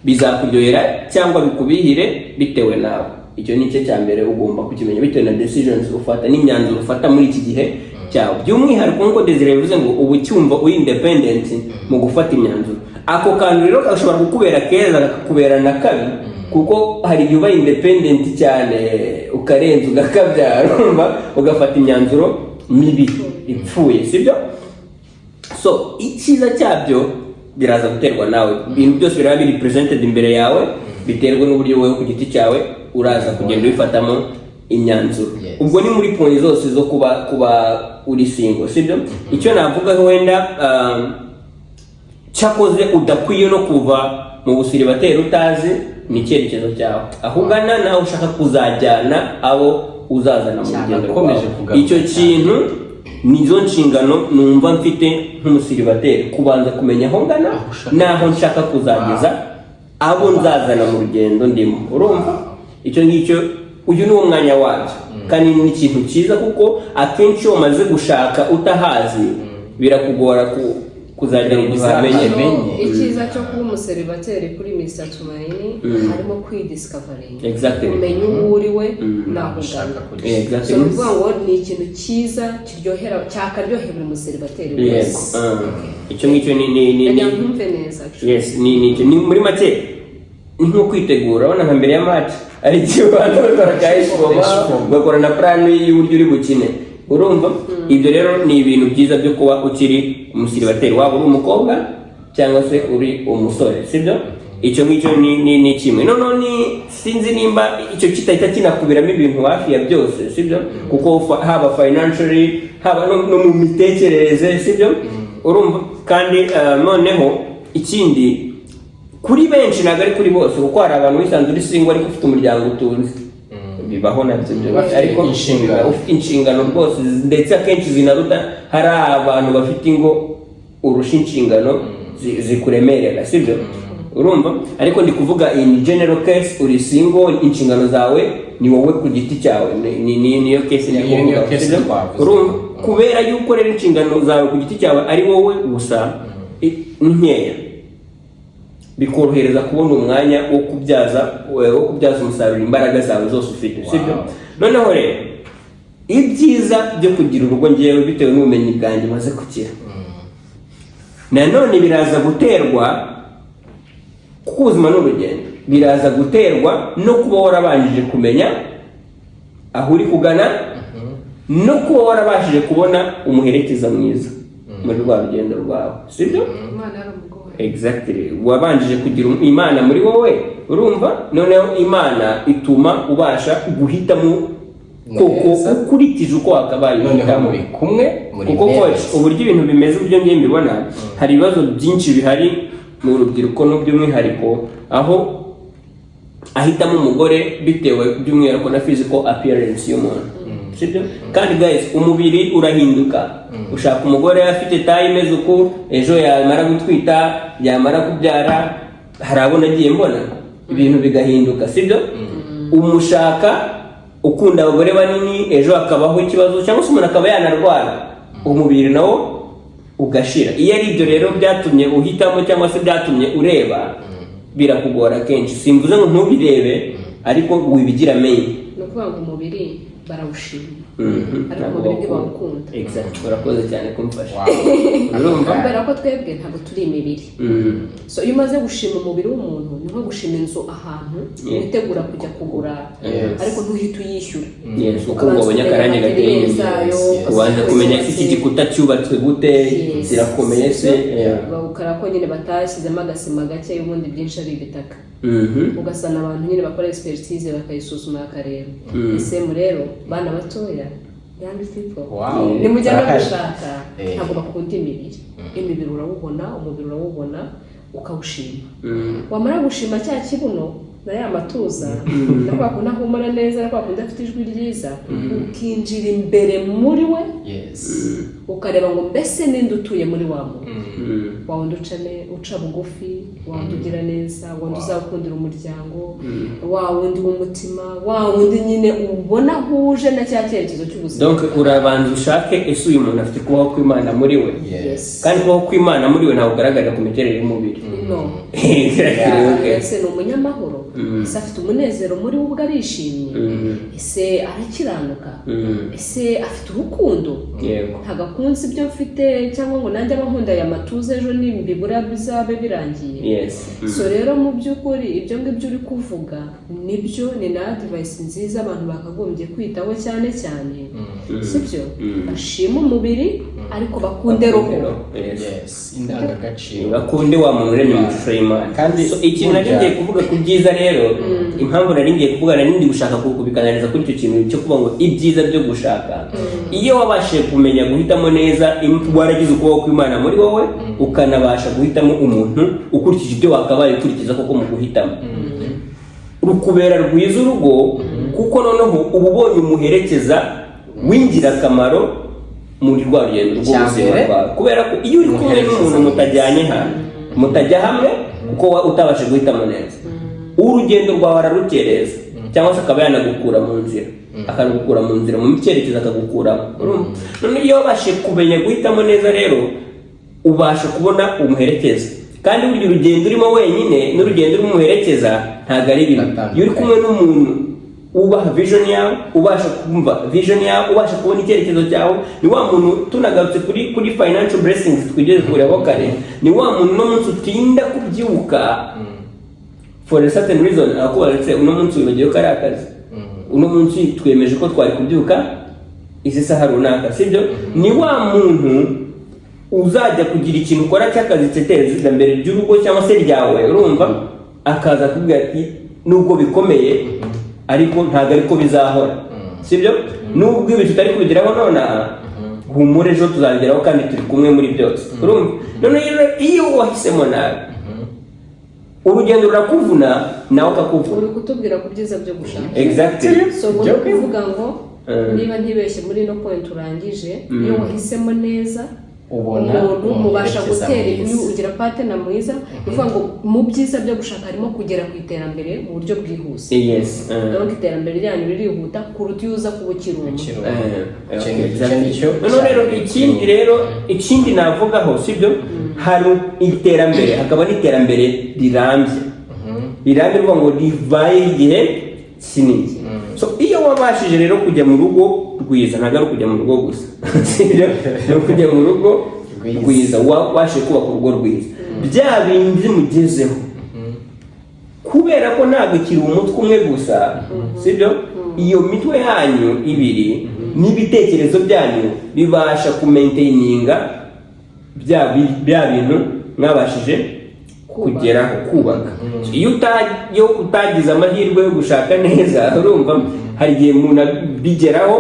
bizakuryohera cyangwa bikubihire bitewe nawe. Icyo ni cyo cya mbere ugomba kukimenya, bitewe na decisions ufata n'imyanzuro ufata muri iki gihe cyawe. By'umwihariko nk'uko Desire yabivuze ngo uba ucyumva uri independent mu gufata imyanzuro. Ako kantu rero gashobora kukubera keza, kakakubera na kabi, kuko hari igihe uba independent cyane ukarenza ugakabya, urumva, ugafata imyanzuro mibi ipfuye, sibyo? So icyiza cyabyo biraza guterwa nawe. Ibintu byose biraba biri presented imbere yawe, biterwa n'uburyo wowe ku giti cyawe uraza kugenda ubifatamo imyanzuro. Ubwo ni muri point zose zo kuba uri single, sibyo? Icyo navuga wenda, cyakoze udakwiye no kuva mu busiribateri utazi ni icyerekezo cyawe, aho ugana naho ushaka kuzajyana abo uzazana mu Cyane, rugendo akomeje rwawe. kugaruka Icyo cyane. kintu nizo nshingano numva mfite nk'umusiribateri, kubanza kumenya aho ngana Aho ushaka. n'aho nshaka kuzageza abo nzazana mu rugendo ndimo. Urumva, icyo ngicyo, uyu ni wo mwanya wabyo, kandi ni ikintu cyiza, kuko akenshi iyo umaze gushaka utahazi birakugora kuzagera ngo uhamenye. Uzahamenye. Icyiza cyo kuba umuseribateri kuri Mr Tumaini harimo kwidiscoveringa, kumenya uwo uri we n'aho Ushaka ugana. kujya. So ni ukuvuga ngo ni ikintu cyiza kiryohera, cyakaryohera buri museribateri wese. Icyo ngicyo ni Ndagira ngo ntumve neza, actually. Yes, ni muri make ni nko kwitegura. Urabona nka mbere ya match ari igihe ubanza ugakora ka échauffement, ugakora na plan y'uburyo uri bukine. Urumva, ibyo rero ni ibintu byiza byo kuba ukiri umusiribateri, waba uri umukobwa cyangwa se uri umusore, sibyo? Icyo ngicyo ni kimwe. Noneho ni sinzi nimba icyo kitahita kinakubiramo ibintu hafi ya byose, sibyo? Kuko haba financially, haba no mu mitekerereze, sibyo? Urumva kandi noneho ikindi, kuri benshi, ntabwo ari kuri bose, kuko hari abantu wisanze uri single ariko ufite umuryango utunze, bibaho nabyo byo. Bafite Ariko inshingano. ufite inshingano rwose, ndetse akenshi zinaruta, hari abantu bafite ingo urusha inshingano zikuremerera, sibyo? Urumva, ariko ndi kuvuga in general case, uri single, inshingano zawe ni wowe ku giti cyawe. Niyo case ndi Iyo niyo kuvuga, case sibyo? twavuze. Urumva, kubera yuko rero inshingano zawe ku giti cyawe ari wowe gusa, ni nkeya, bikorohereza kubona umwanya wo kubyaza umusaruro imbaraga zawe zose ufite, sibyo? Noneho rero ibyiza byo kugira urugo, ngewe bitewe n'ubumenyi bwanjye maze kugira, nanone biraza guterwa, kuko ubuzima ni urugendo, biraza guterwa no kuba warabanjije kumenya aho uri kugana, no kuba warabashije kubona umuherekeza mwiza muri rwa rugendo rwawe, sibyo? Imana yaramugoye. Exactly, wabanjije kugira Imana muri wowe. Urumva, noneho Imana ituma ubasha guhitamo koko Neza. ukurikije uko wakabaye Noneho uhitamo. muri kumwe muri Kuko coach, neza. uburyo ibintu bimeze, uburyo ngiye mbibona, hari ibibazo byinshi bihari mu rubyiruko, no by'umwihariko aho ahitamo umugore bitewe by'umwihariko na physical appearance y'umuntu, sibyo? Kandi guys, umubiri urahinduka. Ushaka umugore afite taille imeze uku, ejo yamara gutwita, yamara kubyara, hari abo nagiye mbona ibintu bigahinduka, sibyo? Umushaka ukunda abagore banini, ejo hakabaho ikibazo cyangwa se umuntu akaba yanarwara, umubiri nawo ugashira. Iyo ari ibyo rero byatumye uhitamo cyangwa se byatumye ureba, birakugora kenshi. Simvuze ngo ntubirebe, ariko wibigira main. Ni ukuvuga ngo umubiri barawushima, ariko Ntabwo umubiri bawukunda. ntibawukunda. Exact, urakoze cyane kumfasha. Wow. Urumva? Kubera ko twebwe ntabwo turi imibiri. So iyo umaze gushima umubiri w'umuntu, ni nko gushima inzu ahantu witegura kujya kugura, ariko ntuhite uyishyura. Yes, kuko Ukabanza ubonye ukareba akarangi gateye material inyuma. zayo, Ubanza kumenya iki gikuta cyubatswe gute, kirakomeye se? Yeah. Bawukara ko nyine batashyizemo agasima gake, ubundi byinshi ari ibitaka. Ugasanga abantu nyine bakora expertise bakayisuzuma, bakareba. Ese rero bana batoya, young people, nimujya no Barahari. gushaka, ntabwo bakunda imibiri. Imibiri urawubona, umubiri urawubona, ukawushima. Wamara gushima cya kibuno na ya matuza na kwa kundi ahumura neza, na kwa kundi afite ijwi ryiza, ukinjira imbere muri we, ukareba ngo mbese ninde utuye muri wa muntu, wa wundi uca bugufi, wa wundi ugira neza, wa wundi uzakundira umuryango, wa wundi w'umutima, wa wundi nyine ubona ahuje na cya cyerekezo cy'ubuzima. Donc urabanza ushake ese uyu muntu afite kubaho kw'Imana muri we? Kandi kubaho kw'Imana muri we ntabwo kugaragara ku miterere y'umubiri. No. Exactly, okay. Ese ni umunyamahoro? Ese afite umunezero muri we ubwo arishimye? Ese arakiranuka? Ese afite urukundo? Ntabwo akunze ibyo mfite, cyangwa ngo nanjye aba nkunda aya matuza, ejo nimbibura bizabe birangiye. So rero mu by'ukuri ibyo ngibyo uri kuvuga nibyo, ni na advice nziza abantu bakagombye kwitaho cyane cyane, sibyo? Bashima umubiri ariko bakunde roho. Yes. Yes, indangagaciro. Bakunde wa muntu uremye mu ishusho y'Imana. Kandi So, ikintu nari ngiye kuvuga ku byiza rero, impamvu nari ngiye kuvuga, nari ndi gushaka kubikanaliza kuri icyo kintu cyo kuvuga ngo ibyiza byo gushaka, iyo wabashije kumenya guhitamo neza, waragize ukuboko kw'Imana muri wowe, ukanabasha guhitamo umuntu ukurikije ibyo wakabaye ukurikiza koko mu guhitamo, rukubera rwiza urugo, kuko noneho uba ubonye umuherekeza w'ingirakamaro muri rwa rugendo rw'ubuzima Icya mbere, bwawe. Kubera ko iyo uri kumwe umuherekeza n'umuntu mwiza. Mutajyanye hamwe, mutajya hamwe, kuko utabashije guhitamo neza, urugendo rwawe ararukereza cyangwa se akaba yanagukura mu nzira, akagukura mu nzira, mu cyerekezo akagukuramo. Urumva? None iyo wabashije kumenya guhitamo neza rero, ubasha kubona umuherekeza. Kandi burya urugendo urimo wenyine n'urugendo urimo umuherekeza ntabwo ari bimwe. Biratandukanye. Iyo uri kumwe n'umuntu wubaha vision yawe, ubasha kumva vision yawe, ubasha kubona icyerekezo cyawe, ni wa muntu, tunagarutse kuri financial blessings twigeze kureba kare, ni wa muntu uno munsi utinda kubyuka for a certain reason, akubaza ati: "Uno munsi wibagiwe ko ari akazi? Uno munsi twemeje ko twari kubyuka izi saha runaka, sibyo?" Ni wa muntu uzajya kugira ikintu ukora cy'akazi cy'iterambere ry'urugo cyangwa se ryawe, urumva. akaza akubwira ati nubwo bikomeye, ariko ntabwo ariko bizahora, sibyo? Nubwo ibi tutari kubigeraho nonaha, humura, ejo tuzabigeraho kandi turi kumwe muri byose. Urumva, noneho rero iyo wahisemo nabi, urugendo rurakuvuna, nawe akakuvuna. Uri kutubwira ku byiza byo gushaka. Exactly. So ubwo ni ukuvuga ngo, niba ntibeshye muri ino point urangije, iyo wahisemo neza ubona umuntu mubasha umuherekeza gutera mwiza. iyo ugira partner mwiza, ni ukuvuga ngo mu byiza byo gushaka harimo kugera ku iterambere mu buryo bwihuse. Donc iterambere ryanyu ririhuta kuruta iyo uza kuba ukiri umwe. Ukiri umwe. Okay, Icyo exactly. nicyo Noneho rero ikindi rero, ikindi navugaho, sibyo, hari iterambere, hakaba n'iterambere rirambye. Rirambye ruvuga ngo ribaye igihe kinini. So iyo wabashije rero kujya mu rugo rwiza, ntabwo ari ukujya mu rugo gusa, sibyo, ni ukujya mu rugo rwiza. Rwiza, wabashije kubaka urugo rwiza, bya bindi mugezeho, kubera ko ntabwo ikiri umutwe umwe gusa, sibyo, iyo mitwe yanyu ibiri n'ibitekerezo byanyu bibasha kumaintaininga bya bintu mwabashije kugeraho, kubaka. Iyo utagize amahirwe yo gushaka neza, urumva hari igihe umuntu abigeraho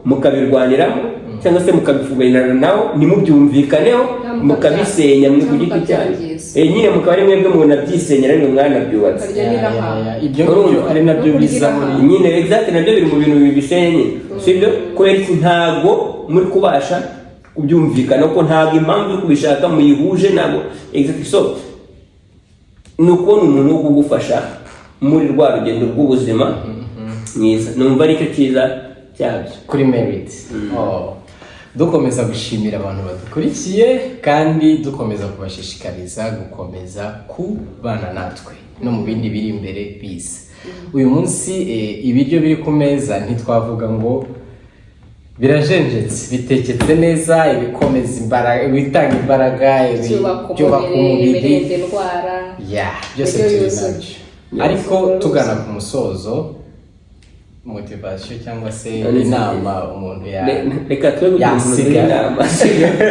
mukabirwaniramo cyangwa se mukabifuganira naho ntimubyumvikaneho, mukabisenya mwe ku giti cyanyu. Mukabyangiza. Nyine mukaba ari mwebwe munabyisenya, ariko mwanabyubatse. Ukarya n'iraha. Ya, ibyo ngibyo ari nabyo No kurya biza iraha. muri Nyine exact, nabyo biri mu bintu bibisenye, sibyo? Kubera iki? Ntabwo muri kubasha kubyumvikana, ko ntabwo impamvu yo kubishaka muyihuje, ntabwo exact. So ni ukubona umuntu wo kugufasha muri rwa rugendo rw'ubuzima mwiza, numva aricyo cyiza cyabyo. Kuri merit. Oh. Dukomeza gushimira abantu badukurikiye kandi dukomeza kubashishikariza gukomeza kubana natwe no mu bindi biri imbere biza. Uyu munsi ibiryo biri ku meza ntitwavuga ngo birajenjetse, biteketse neza, ibikomeza imbaraga, ibitanga imbaraga, ibyubaka ibyubaka umubiri, umubiri, ibirinda indwara. Ya, byose indyo turi yuzuye. nabyo. Ariko tugana ku musozo, motivation cyangwa se inama umuntu ya Reka twe kugira umuntu yasigara. inama,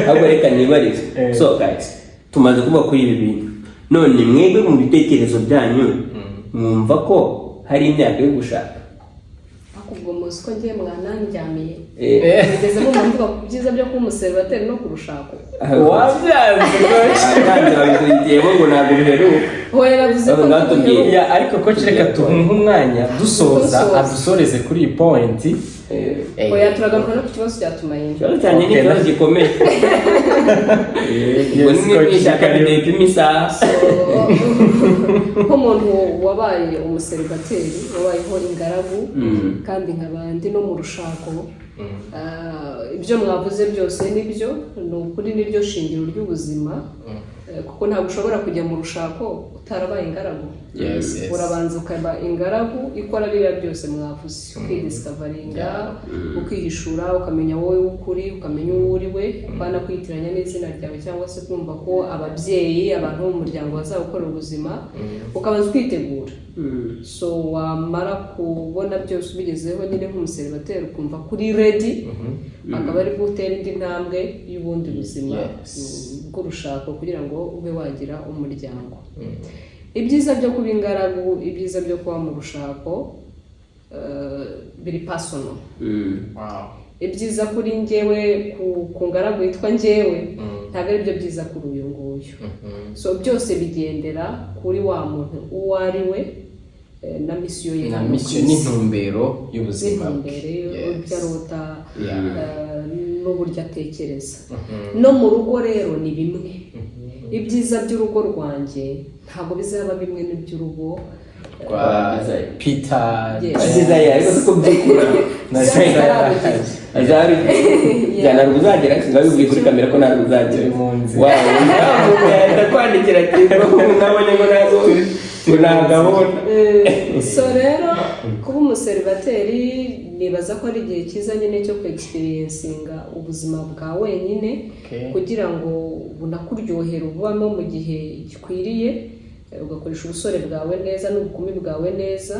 ahubwo reka nibarize. So guys, tumaze kuvuga kuri ibi bintu, none mwebwe mu bitekerezo byanyu mwumva ko hari imyaka yo gushaka? Ariko ubwo muzi ko ngiye mwanandyamiye. Mugeze mumvuga ku byiza byo kuba umuseribateri no kurushako. Wabyanze rwose. Ntabwo babidutiyemo ngo ntabwo biheruka. Hoya, navuze ko Ahubwo mwatubwiye. nduheruka. Ya, ariko ko reka tuhe umwanya dusoza, Dusoza. adusoreze kuri iyi point. Hoya, turagaruka no ku kibazo cya Tumayine. Ikibazo cyanjye ni ikibazo gikomeye. Ubwo Yes, nimwe coach, mwishaka karibu. video ipima isaha. Nk'umuntu wabaye umuseribateri, wabayeho ingaragu, kandi nkaba ndi no mu rushako, ibyo mwavuze byose nibyo, ni ukuri, niryo shingiro ry'ubuzima. Kuko ntabwo ushobora kujya mu rushako utarabaye ingaragu. Urabanza ukaba ingaragu ikora biriya byose mwavuze, ukidiscoveringa, ukihishura, ukamenya wowe w'ukuri, ukamenya uwo uri we, apana kwitiranya n'izina ryawe cyangwa se kumva ko ababyeyi, abantu bo mu muryango bazagukorera ubuzima. Ukabanza ukitegura. So wamara kubona byose ubigezeho nyine nk'umuseribateri, ukumva kuri ready, akaba ari bwo utera indi ntambwe y'ubundi buzima bw'urushako kugira ngo ube wagira umuryango. Ibyiza byo kuba ingaragu, ibyiza byo kuba mu rushako, biri personal. Ibyiza kuri njyewe, ku ngaragu yitwa njyewe, ntabwo ari byo byiza kuri uyu nguyu. So byose bigendera kuri wa muntu uwo ari we, na mission ye na hano ku mission isi. N'intumbero y'ubuzima bwe. N'intumbero y'ibyo arota, n'uburyo atekereza. No mu rugo rero ni bimwe. Ibyiza by'urugo rwanjye ntabwo bizaba bimwe n'iby'urugo rwa Peter. Yes. Asizaye, ariko siko byikura. Na Azari ntabwo uzagera, sinabibwiye kuri kamera ko ntabwo uzagera. Turi mu nzira. Wow, yahita kwandikira ati nabonye ngo ntabwo ngo nta gahunda. So rero kuba umuseribateri, nibaza ko ari igihe cyiza nyine cyo kwexperiencinga ubuzima bwa wenyine, kugira ngo bunakuryohere, ububamo mu gihe gikwiriye, ugakoresha ubusore bwawe neza n'ubukumi bwawe neza.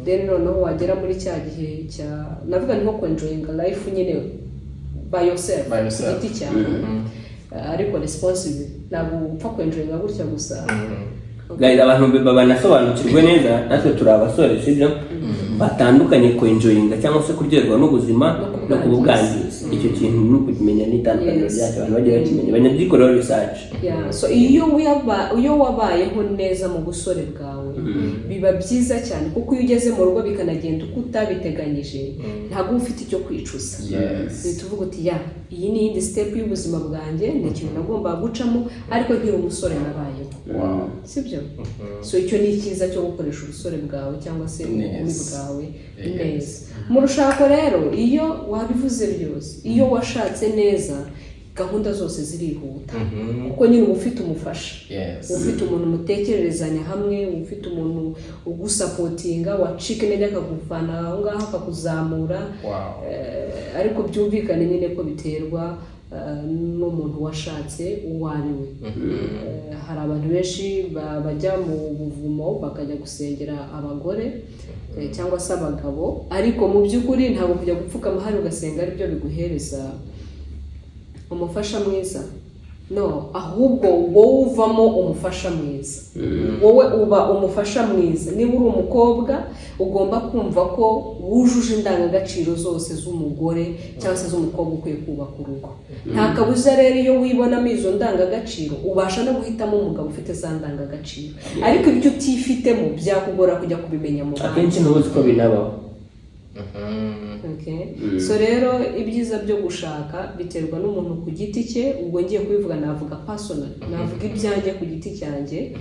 Then noneho wagera muri cya gihe cya, navuga ni nko kwenjoyinga life nyine by yourself, By yourself. ku giti cyawe. Ariko responsible, ntabwo upfa kwenjoyinga gutya gusa. Guys, abantu banasobanukirwe neza, natwe turi abasore, sibyo? Batandukanye kwenjoyinga cyangwa se kuryoherwa n'ubuzima no kububwangiza. Icyo kintu ni ukukimenya n'itandukaniro ryacyo, abantu bagiye bakimenya, banabikoreho research. Yeah, so iyo wabayeho neza mu busore bwawe biba byiza cyane, kuko iyo ugeze mu rugo bikanagenda uko utabiteganyije, ntabwo uba ufite icyo kwicuza. Uhita uvuga uti: "Ya, iyi ni iyindi step y'ubuzima bwanjye, ni ikintu nagombaga gucamo, ariko nkiri umusore nabayeho." Sibyo? So icyo ni icyiza cyo gukoresha ubusore bwawe cyangwa se ubukumi bwawe neza. Mu rushako rero, iyo wabivuze byose, iyo washatse neza, gahunda zose zirihuta, kuko nyine uba ufite umufasha, uba ufite umuntu mutekererezanya hamwe, uba ufite umuntu ugusupportinga, wacika intege akakuvana aho ngaho akakuzamura. Ariko byumvikane nyine ko biterwa n'umuntu washatse uwo ari we. Hari abantu benshi bajya mu buvumo bakajya gusengera abagore cyangwa se abagabo, ariko mu by'ukuri ntabwo kujya gupfukama hari ugasenga aribyo biguhereza umufasha mwiza. No, ahubwo wowe uvamo umufasha mwiza, wowe uba umufasha mwiza. Niba uri umukobwa, ugomba kumva ko wujuje indangagaciro zose z'umugore cyangwa se z'umukobwa ukwiye kubaka urugo. Nta kabuza rero, iyo wibonamo izo ndangagaciro, ubasha no guhitamo umugabo ufite za ndangagaciro, ariko ibyo utifitemo byakugora kujya kubimenya mu bandi. Akenshi ntuzi ko binabaho. Okay. So rero ibyiza byo gushaka biterwa n'umuntu ku giti cye. Ubwo ngiye kubivuga, navuga personal, navuga ibyanjye ku giti cyanjye.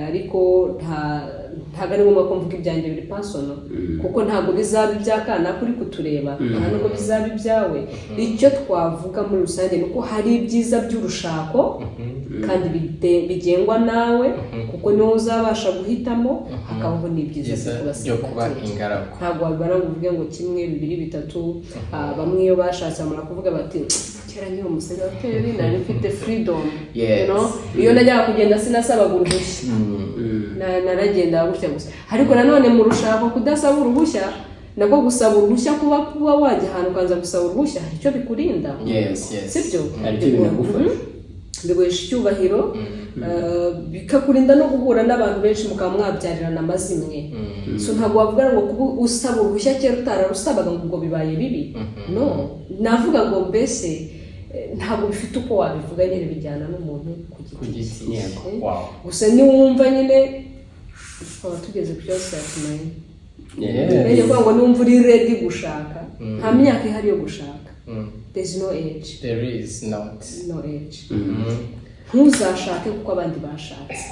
Ariko ntabwo ari ngombwa ko mvuga ibyanjye biri personal, kuko ntabwo bizaba iby'akana kuri kutureba, nta nubwo bizaba ibyawe. Icyo twavuga muri rusange ni uko hari ibyiza by'urushako kandi bigengwa nawe, kuko niwo uzabasha guhitamo, hakabaho n'ibyiza byiza byo kuba byo kuba célibataire. Ingaragu. Ntabwo wabibara ngo uvuge ngo kimwe, bibiri, bitatu. Bamwe iyo bashatse bamara kuvuga bati: "Kera nkiri umuseribateri nari mfite freedom." Iyo najyaga kugenda sinasabaga uruhushya. Naragenda gutya gusa. Ariko nanone mu rushako, kudasaba uruhushya nabwo, gusaba uruhushya, kuba wajya ahantu ukaza gusaba uruhushya, hari icyo bikurinda. Yes. Sibyo? Hari icyo binagufasha. Biguhesha icyubahiro, bikakurinda no guhura n'abantu benshi mukaba mwabyarirana amazimwe. So ntabwo wavuga ngo kuba usaba uruhushya kera utararusabaga ngo ubwo bibaye bibi. No, navuga ngo mbese ntabwo bifite uko wabivuga nyine, bijyana n'umuntu ku ku giti giti cye. Yego. Gusa niwumva nyine, twaba tugeze ku kibazo cya Tumayine. Ngiye kuvuga ngo niwumva uri ready gushaka, nta myaka ihari yo gushaka. There is no age. There is not. No age. Ntuzashake kuko abandi bashatse,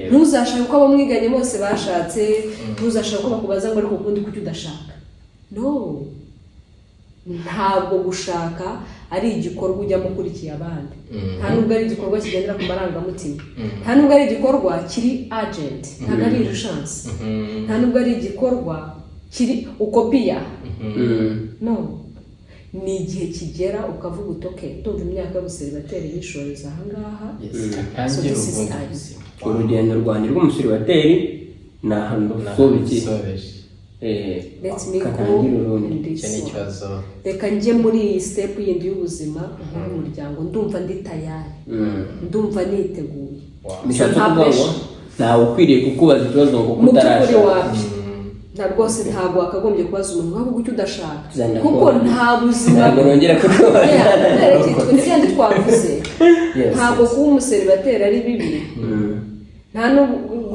ntuzashake kuko abo mwiganye bose bashatse, ntuzashake ko bakubaza ngo: "Ariko ukundi kuki udashaka?" No, ntabwo gushaka ari igikorwa ujyamo ukurikiye abandi. Nta nubwo ari igikorwa kigendera ku marangamutima, nta nubwo ari igikorwa kiri urgent, ntabwo ari urgence, nta nubwo ari igikorwa kiri ukopiya. No, ni igihe kigera ukavuga uti: "Okay, ndumva imyaka y'ubuseribateri yishoreza ahangaha." Yes, So ntangire this is ubundi time. buzima. Urugendo rwanjye rw'umuseribateri ni ahantu rusobikiye. Rusobeje. Let me go Katangire urundi. in this Icyo ni one. ikibazo. Reka njye muri iyi step yindi y'ubuzima, nkore umuryango, ndumva ndi tayari, ndumva niteguye. Bishatse Nta kuvuga ngo pressure. ntawe ukwiriye kukubaza ikibazo ngo Mu by'ukuri kutarashaka. Wapi, nta rwose, ntabwo wakagombye kubaza umuntu nkaho kuki udashaka, Tuzana kuko kubona. nta buzima. Ntabwo nongera kukubaza. Ni byandi twavuze. Ntabwo kuba umuseribateri ari bibi, nta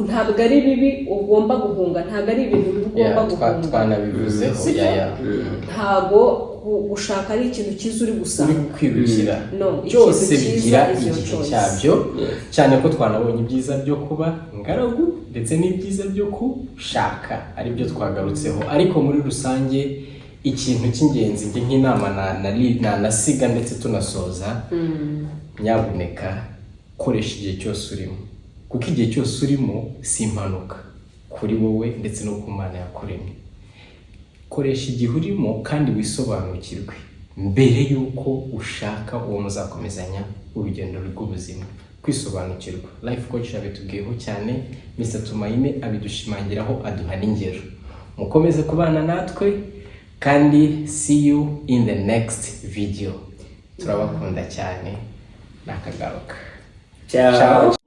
ntabwo ari bibi ugomba guhunga, ntabwo ari ibintu bibi ugomba guhunga. Twanabivuzeho. Sibyo? Yeah. Ntabwo gushaka ari ikintu cyiza uri Uri gusanga. kwirukira. No, byose ikintu cyiza bigira is your igihe choice. cyabyo, cyane ko twanabonye ibyiza byo kuba ingaragu ndetse n'ibyiza byo gushaka, aribyo twagarutseho. Ariko muri rusange, ikintu cy'ingenzi njye nk'inama nanasiga ndetse tunasoza, nyabuneka koresha igihe cyose urimo, kuko igihe cyose urimo si impanuka kuri wowe ndetse no ku Mana yakuremye. Koresha igihe urimo kandi wisobanukirwe mbere y'uko ushaka uwo muzakomezanya urugendo rw'ubuzima. Kwisobanukirwa, life coach yabitubwiyeho cyane, Mr Tumayine abidushimangiraho, aduha n'ingero. Mukomeze kubana natwe kandi see you in the next video. Turabakunda cyane, nakagaruka. Ciao. Ciao.